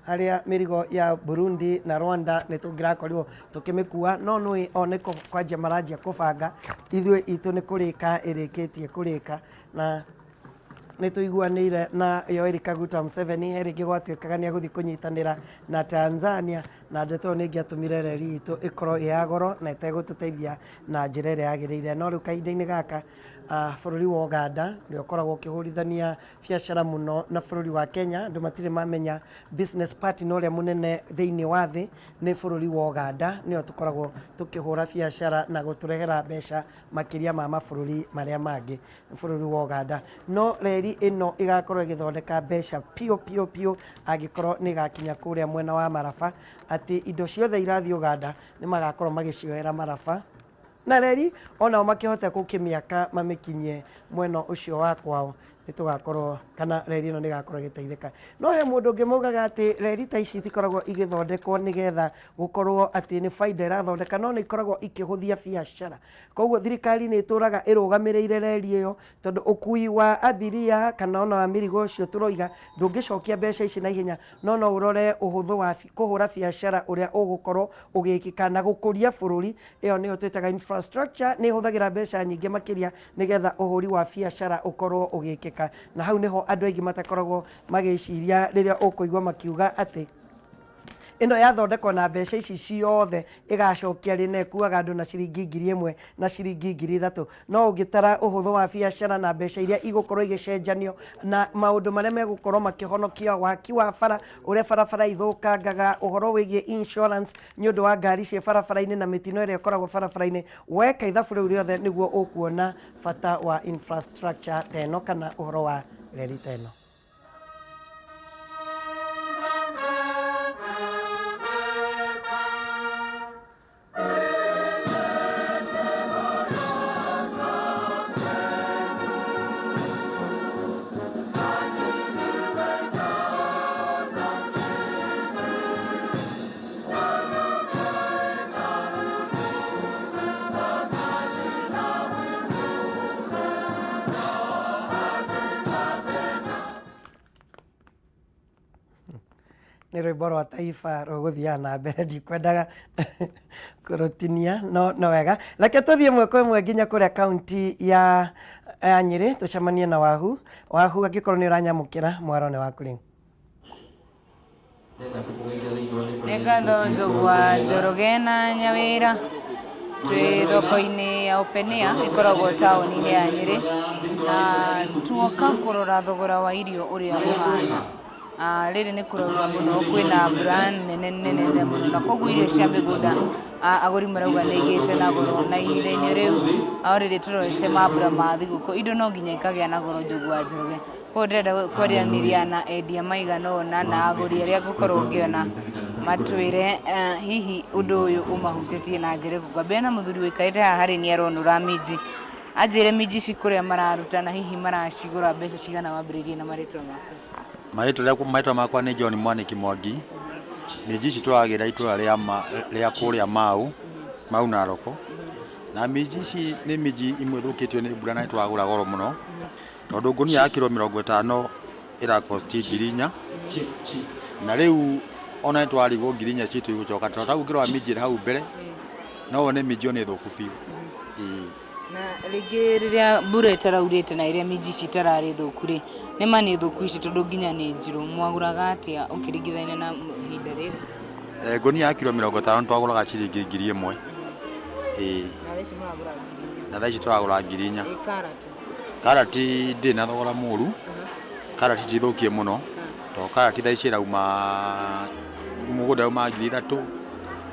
S1: harĩa mĩrigo ya Burundi na Rwanda nĩ tũngĩrakorirwo tũkĩmĩkua, no nĩ o nĩ kwanjia maranjia kũbanga, ithuĩ itũ nĩ kũrĩka ĩrĩkĩtie kũrĩka. Na nĩ tũiguanĩire na Yoweri Kaguta Museveni, he rĩngĩ gwatuĩkaga nĩ egũthiĩ kũnyitanĩra na Tanzania, na ndeto ĩyo nĩ ĩngĩatũmire reri itũ ĩkorwo ĩ ya goro na ĩtegũtũteithia na njĩra ĩrĩa yagĩrĩire. No rĩu kahinda-inĩ gaka, bũrũri wa Uganda ũrĩa ũkoragwo ũkĩhũrithania biacara mũno na bũrũri wa Kenya, andũ matirĩ mamenya business partner ũrĩa mũnene thĩinĩ wa thĩ nĩ bũrũri wa Uganda, nĩyo tũkoragwo tũkĩhũra biacara na gũtũrehera mbeca makĩria ma mabũrũri marĩa mangĩ, bũrũri wa Uganda. No reri ĩno ĩgakorwo ĩgĩthondeka mbeca piũ piũ piũ angĩkorwo nĩ ĩgakinya kũrĩa mwena wa Maraba, atĩ indo ciothe irathiĩ Uganda nĩ magakorwo magĩcioera Maraba, na reri onao makĩhote gũkĩmĩaka mamĩkinyie mwena ũcio wa kwao, nĩ tũgakorwo kana reri ĩno nĩ ĩgakorwo ĩgĩteithĩka. No he mũndũ ũngĩ maugaga atĩ reri ta ici itikoragwo igĩthondekwo nĩgetha gũkorwo atĩ nĩ baida ĩrathondeka, no nĩ ikoragwo ikĩhũthia biacara. Koguo thirikari nĩ ĩtũraga ĩrũgamĩrĩire reri ĩyo, tondũ ũkui wa abiria kana ona wa mĩrigo ũcio tũroiga ndũngĩcokia mbeca ici na ihenya, no no ũrore ũhũthũ wa kũhũra biacara ũrĩa ũgũkorwo ũgĩkĩka na gũkũria bũrũri. Ĩyo nĩyo twĩtaga infrastructure, nĩ ĩhũthagĩra mbeca nyingĩ makĩria nĩgetha ũhũri wa biacara ũkorwo ũgĩkĩka. Na hau nĩho andũ aingĩ matakoragwo magĩciria rĩrĩa ũkũigua makiuga atĩ ĩno yathondekwo na mbeca ici ciothe ĩgacokia rĩ, na ĩkuaga andũ na ciringi 1000 na ciringi 3000. No ũngĩtara ũhũthũ wa biacara na mbeca iria igũkorwo igĩcenjanio na maũndũ marĩa megũkorwo makĩhonokia, waki wa bara, ũrĩa barabara ithũkangaga, ũhoro wĩgiĩ insurance nĩ ũndũ wa ngari ciĩ barabara-inĩ na mĩtino ĩrĩa ĩkoragwo barabara-inĩ, weka ithabu rĩu rĩothe nĩguo ũkuona bata wa infrastructure ta ĩno kana ũhoro wa reri ta ĩno. Nĩ rwĩmbo rwa taifa rũgũthiaga na mbere, ndikwendaga kũrũtinia, no no wega. Reke tũthiĩ ĩmwe kwa ĩmwe nginya kũrĩa kaunti ya Nyĩrĩ, tũcemanie na Wahu. Wahu, angĩkorwo nĩ ũranyamũkĩra, mwaro nĩ waku rĩu.
S10: Nĩ ngatho Njogu wa Njoroge na Nyawĩra. Twĩ thoko-inĩ ya Open Air ĩkoragwo taũni-inĩ ya Nyĩrĩ, na tuoka kũrora thogora wa irio ũrĩa ũhana. Rĩrĩ nĩ kũraura mũno, kwĩna mbura nene nene nene mũno, na koguo irio cia mĩgũnda agũri marauga nĩ igĩte na goro, na ihinda-inĩ rĩu already tũrorete mambura ma thigũkũ, indo no nginya ikagĩa na goro, Njogu wa Njoroge. Koguo ndĩrenda kwaranĩria na endia maigana ũna na agũri arĩa ngũkorwo ngĩona matwĩre hihi ũndũ ũyũ ũmahutĩtie na njĩra ĩrĩkũ. Ngwambĩrĩria na mũthuri ũikarĩte haha harĩ niĩ aronũra minji, anjĩre minji ici kũrĩa mararuta na hihi maracigũra mbeca cigana, wambĩrĩrie na marĩtwa maku.
S11: Marĩtwa makwa nĩ John Mwaniki Mwangi. Minji ici tũragĩra itũra rĩa kũrĩa Mau, Mau Naroko. Na minji ici nĩ minji imwe ithũkĩtio nĩ mbura na nĩ tũragũra goro mũno, tondũ ngũnia ya kiro 50 ĩra cost 4,000. Na rĩu ona nĩ tũrarigwo 4,000 citũ igũcoka, tondũ ta ũngĩrora minji ĩrĩ hau mbere, no wone minji ĩyo nĩ thũku biũ. Ĩĩ.
S10: Na rĩngĩ rĩrĩa mbura ĩtaraurĩte na rĩrĩa minji ici itararĩ thũku rĩ, nĩ ma nĩ thũku ici tondũ nginya nĩ njirũ, mwagũraga atĩa ũkĩringithania na ihinda rĩrĩ?
S11: Ngũnia ya kiro 50 twagũraga ciringi 1,000. Ĩĩ.
S10: Na thaa ici mũragũra 4,000?
S11: Na thaa ici tũragũra 4,000.
S10: Ĩ karati?
S11: Karati ndĩrĩ na thogora mũru, karati ti thũkie mũno, tondũ karati thaa ici ĩrauma mũgũnda yauma 3,000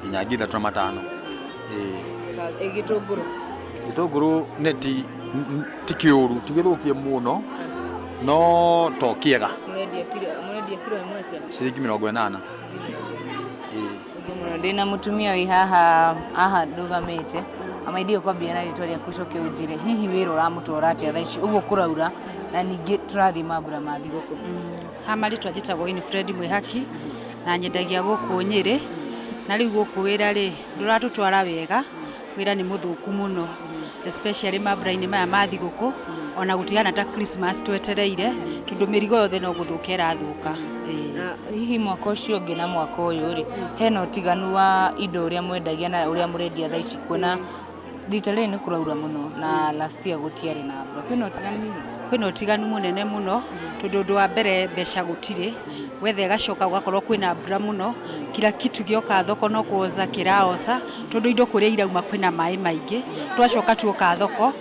S11: nginya 3,500. Ĩĩ.
S10: Ĩ gĩtũngũrũ?
S11: Gĩtũngũrũ nĩ ti kĩũru, ti gĩthũkie mũno, no to kĩega.
S10: Mũrendia kiro ĩmwe atĩa?
S11: Ciringi 80. Ĩĩ.
S10: Mũno ndĩna mũtumia wĩ haha haha ndũgamĩte amaindio, kwambia na rĩtwa rĩaku ũcoke ũnjĩre hihi wĩra ũramũtwara atĩa thaa ici ũguo kũraura na ningĩ tũrathiĩ mambura ma thigũkũ.
S12: Ha marĩtwa njĩtagwo Winifred Mwĩhaki na nyendagia gũkũ Nyĩrĩ, na rĩu gũkũ wĩra rĩ ndũratũtwara wega, wĩra nĩ mũthũku mũno, especially mambura-inĩ maya ma thigũkũ, ona gũtihana ta Christmas twetereire, tondũ mĩrigo yothe no gũthũka ĩrathũka.
S10: Na hihi mwaka ũcio ũngĩ na mwaka ũyũ rĩ, hena ũtiganu wa indo ũrĩa mwendagia na ũrĩa mũrendia thaa ici, kuona rita rĩrĩ nĩ kũraura mũno na last year gũtiarĩ na mbura, kwĩna ũtiganu hihi?
S12: Kwĩna ũtiganu mũnene mũno, tondũ ũndũ wa mbere mbeca gũtirĩ, wetha ĩgacoka gũgakorwo kwĩna mbura mũno, kila kitu gĩoka thoko no kuoza kĩraoca, tondũ indo kũrĩa irauma kwĩna maĩ maingĩ, twacoka tuoka thoko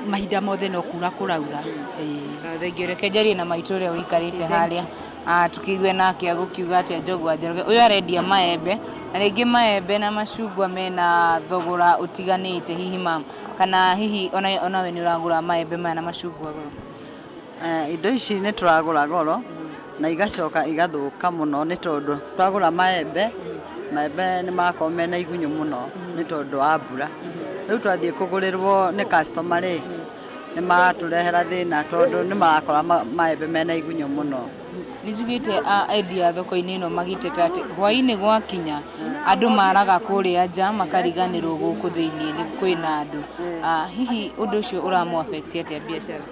S12: mahinda mothe no kura kũraura. Ĩĩ.
S10: Thengiũ. Reke njarie na maitũ ũrĩa ũikarĩte harĩa, tũkĩigue nake agũkiuga atĩa. Njogu wa Njoroge ũyũ arendia maembe, na rĩngĩ maembe na macungwa mena thogora ũtiganĩte hihi ma kana hihi onawe nĩ ũragũra maembe maya na macungwa goro?
S13: Indo ici nĩ tũragũra goro na igacoka igathũka mũno, nĩ tondũ twagũra maembe, maembe nĩ marakorwo mena igunyũ mũno nĩ tondũ wa mbura. Rĩu twathiĩ kũgũrĩrwo nĩ customer rĩ, nĩ maratũrehera thĩna tondũ nĩ marakora maembe mena igunyũ mũno.
S10: Nĩ njiguĩte endia thoko-inĩ ĩno magĩteta atĩ hwaĩ-inĩ gwakinya andũ maraga kũrĩa nja makariganĩrwo gũkũ thĩinĩ nĩ kwĩna andũ. Hihi ũndũ ũcio ũramũ affect atĩa biacara?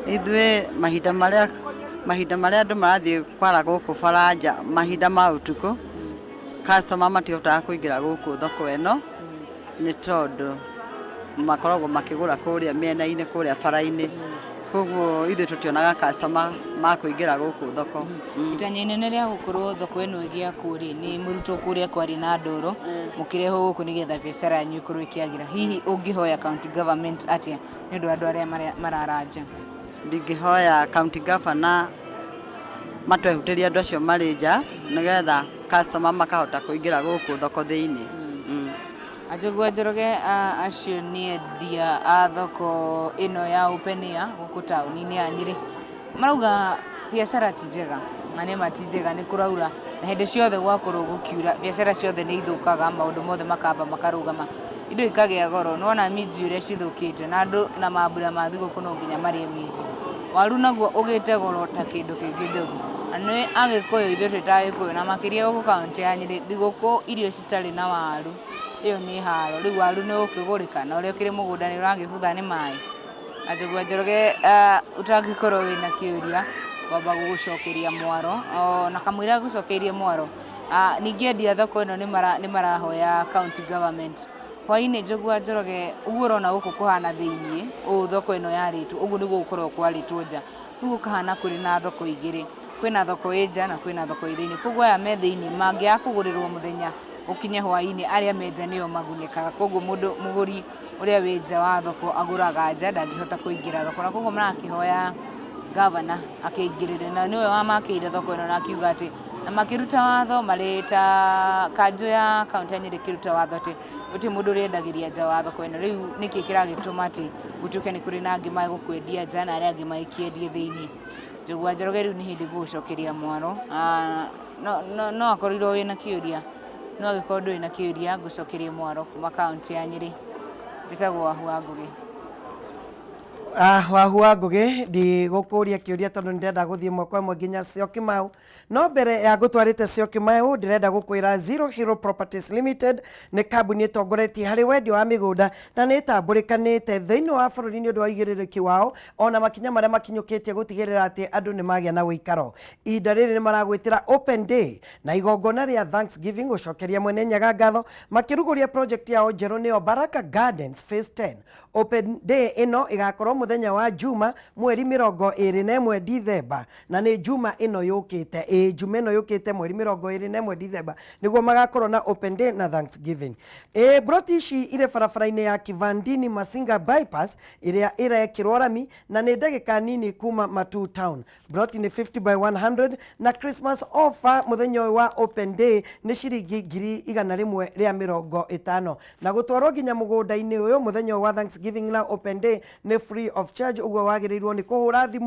S13: Ithuĩ mahinda marĩa andũ marathiĩ kwara gũkũ bara nja mahinda ma ũtukũ, customer matihotaga kũingĩra gũkũ thoko ĩno, nĩ tondũ makoragwo makĩgũra kũrĩa mĩena-inĩ, kũrĩa bara-inĩ, koguo ithuĩ tũtionaga customer ma kũingĩra gũkũ thoko.
S10: Itanya inene rĩa gũkorwo thoko ĩno ĩgĩakwo rĩ, nĩ mũrutwo kũrĩa kwarĩ na ndoro mũkĩrehwo gũkũ nĩgetha biacara yanyu ĩkorwo ĩkĩagĩra. Hihi ũngĩhoya county government atĩa nĩ ũndũ wa andũ arĩa marara nja?
S13: Ndingĩhoya county governor matwehutĩrie andũ acio marĩ nja, nĩgetha customer makahota kũingĩra gũkũ thoko thĩinĩ.
S10: Anjũgua Njoroge, acio nĩ endia a thoko ĩno ya Open Air gũkũ taũni-inĩ ya Nyĩrĩ. Marauga biacara ti njega, na nĩma ti njega, nĩ kũraura na hĩndĩ ciothe gwakorwo gũkiura biacara ciothe nĩ ithũkaga, maũndũ mothe makamba makarũgama, indo ikagĩa goro. Nĩwona minji ũrĩa cithũkĩte, na andũ na mambura ma thigũkũ no nginya marĩe minji. Waru naguo ũgĩte goro ta kĩndũ kĩngĩ njogu. Na nĩ Agĩkũyũ, ithuĩ twĩ ta Agĩkũyũ na makĩria gũkũ kaũntĩ ya Nyĩrĩ, thigũkũ irio citarĩ na waru ĩyo nĩ haro. Rĩu waru nĩ ũgũkĩgũrĩka na ũrĩa ũkĩrĩ mũgũnda nĩ ũragĩbutha nĩ maĩ. Anjũgua Njoroge, ũtangĩkorwo wĩna kĩũria, ngwamba gũgũcokeria mwaro, na kamũira ngũcokeirie mwaro. Ningĩ endia thoko ĩno nĩ marahoya county government hwainĩ. Njogu wa Njoroge, ũguo ũrona gũkũ kũhana thĩiniĩ ũũ, thoko ĩno yarĩtwo ũguo nĩguo gũkoragwo kwarĩtwo nja. Rĩu gũkahana kũrĩ na thoko igĩrĩ, kwĩna thoko ĩ nja na kwĩna thoko ĩ thĩiniĩ. Koguo aya me thĩiniĩ mangĩaga kũgũrĩrwo mũthenya ũkinye hwainĩ, arĩa me nja nĩo magunĩkaga. Koguo mũndũ mũgũri ũrĩa wĩ nja wa thoko agũraga nja, ndangĩhota kũingĩra thoko, na koguo marakĩhoya gavana akĩingĩrĩre, na nĩwe wamakĩire thoko ĩno na akiuga atĩ na makĩruta watho marĩ ta kanjũ ya kaunti ya Nyĩrĩ ĩkĩruta watho atĩ gũtirĩ mũndũ ũrĩendagĩria nja wa thoko ĩno. Rĩu nĩkĩ kĩragĩtũma atĩ gũtuĩke nĩ kũrĩ na angĩ magũkwendia nja na arĩa angĩ magĩkĩendie thĩiniĩ? Njogu wa Njoroge, rĩu nĩ hĩndĩ gũgũcokeria mwaro. No akorirwo wĩna kĩũria, no angĩkorwo ndũrĩ na kĩũria, ngũcokerie mwaro kuma kaunti ya Nyĩrĩ. Njĩtagwo Wahu wa Ngũgĩ.
S1: Wahu wa Ngũgĩ, ndigũkũria kĩũria tondũ nĩndĩrenda gũthiĩ ĩmwe kwa ĩmwe nginya Syokimau. No mbere ya ngũtwarĩte Syokimau, ndĩrenda gũkwĩra Zero Hero Properties Limited nĩ kambuni ĩtongoretie harĩ wendia wa mĩgũnda na nĩ ĩtambũrĩkanĩte thĩinĩ wa bũrũri nĩ ũndũ wa ũigĩrĩrĩki wao ona makinya marĩa makinyũkĩtie gũtigĩrĩra atĩ andũ nĩ magĩa na ũikaro. Ihinda rĩrĩ nĩ maragwĩtĩra Open Day na igongona rĩa Thanksgiving gũcokeria mwene Nyaga ngatho makĩrugũria project yao njerũ, nĩyo Baraka Gardens Phase 10. Open Day ĩno ĩgakorwo mũthenya wa Juma, mweri 21 Dithemba, na nĩ Juma ĩno yũkĩte. Ĩĩ, Juma ĩno yũkĩte, mweri 21 Dithemba, nĩguo magakorwo na Open Day na Thanksgiving. Ĩĩ, broti ici irĩ barabara-inĩ ya Kivandini Masinga Bypass ĩrĩa ĩrekĩrwo rami na nĩ ndagĩka nini kuma Matuu Town. Broti nĩ 50 by 100 na Christmas offer mũthenya ũyũ wa Open Day nĩ ciringi 150,000, na gũtwarwo nginya mũgũnda-inĩ ũyũ mũthenya ũyũ wa Thanksgiving na Open Day nĩ free of charge. Ũguo wagĩrĩirwo nĩ kũhũra thimũ.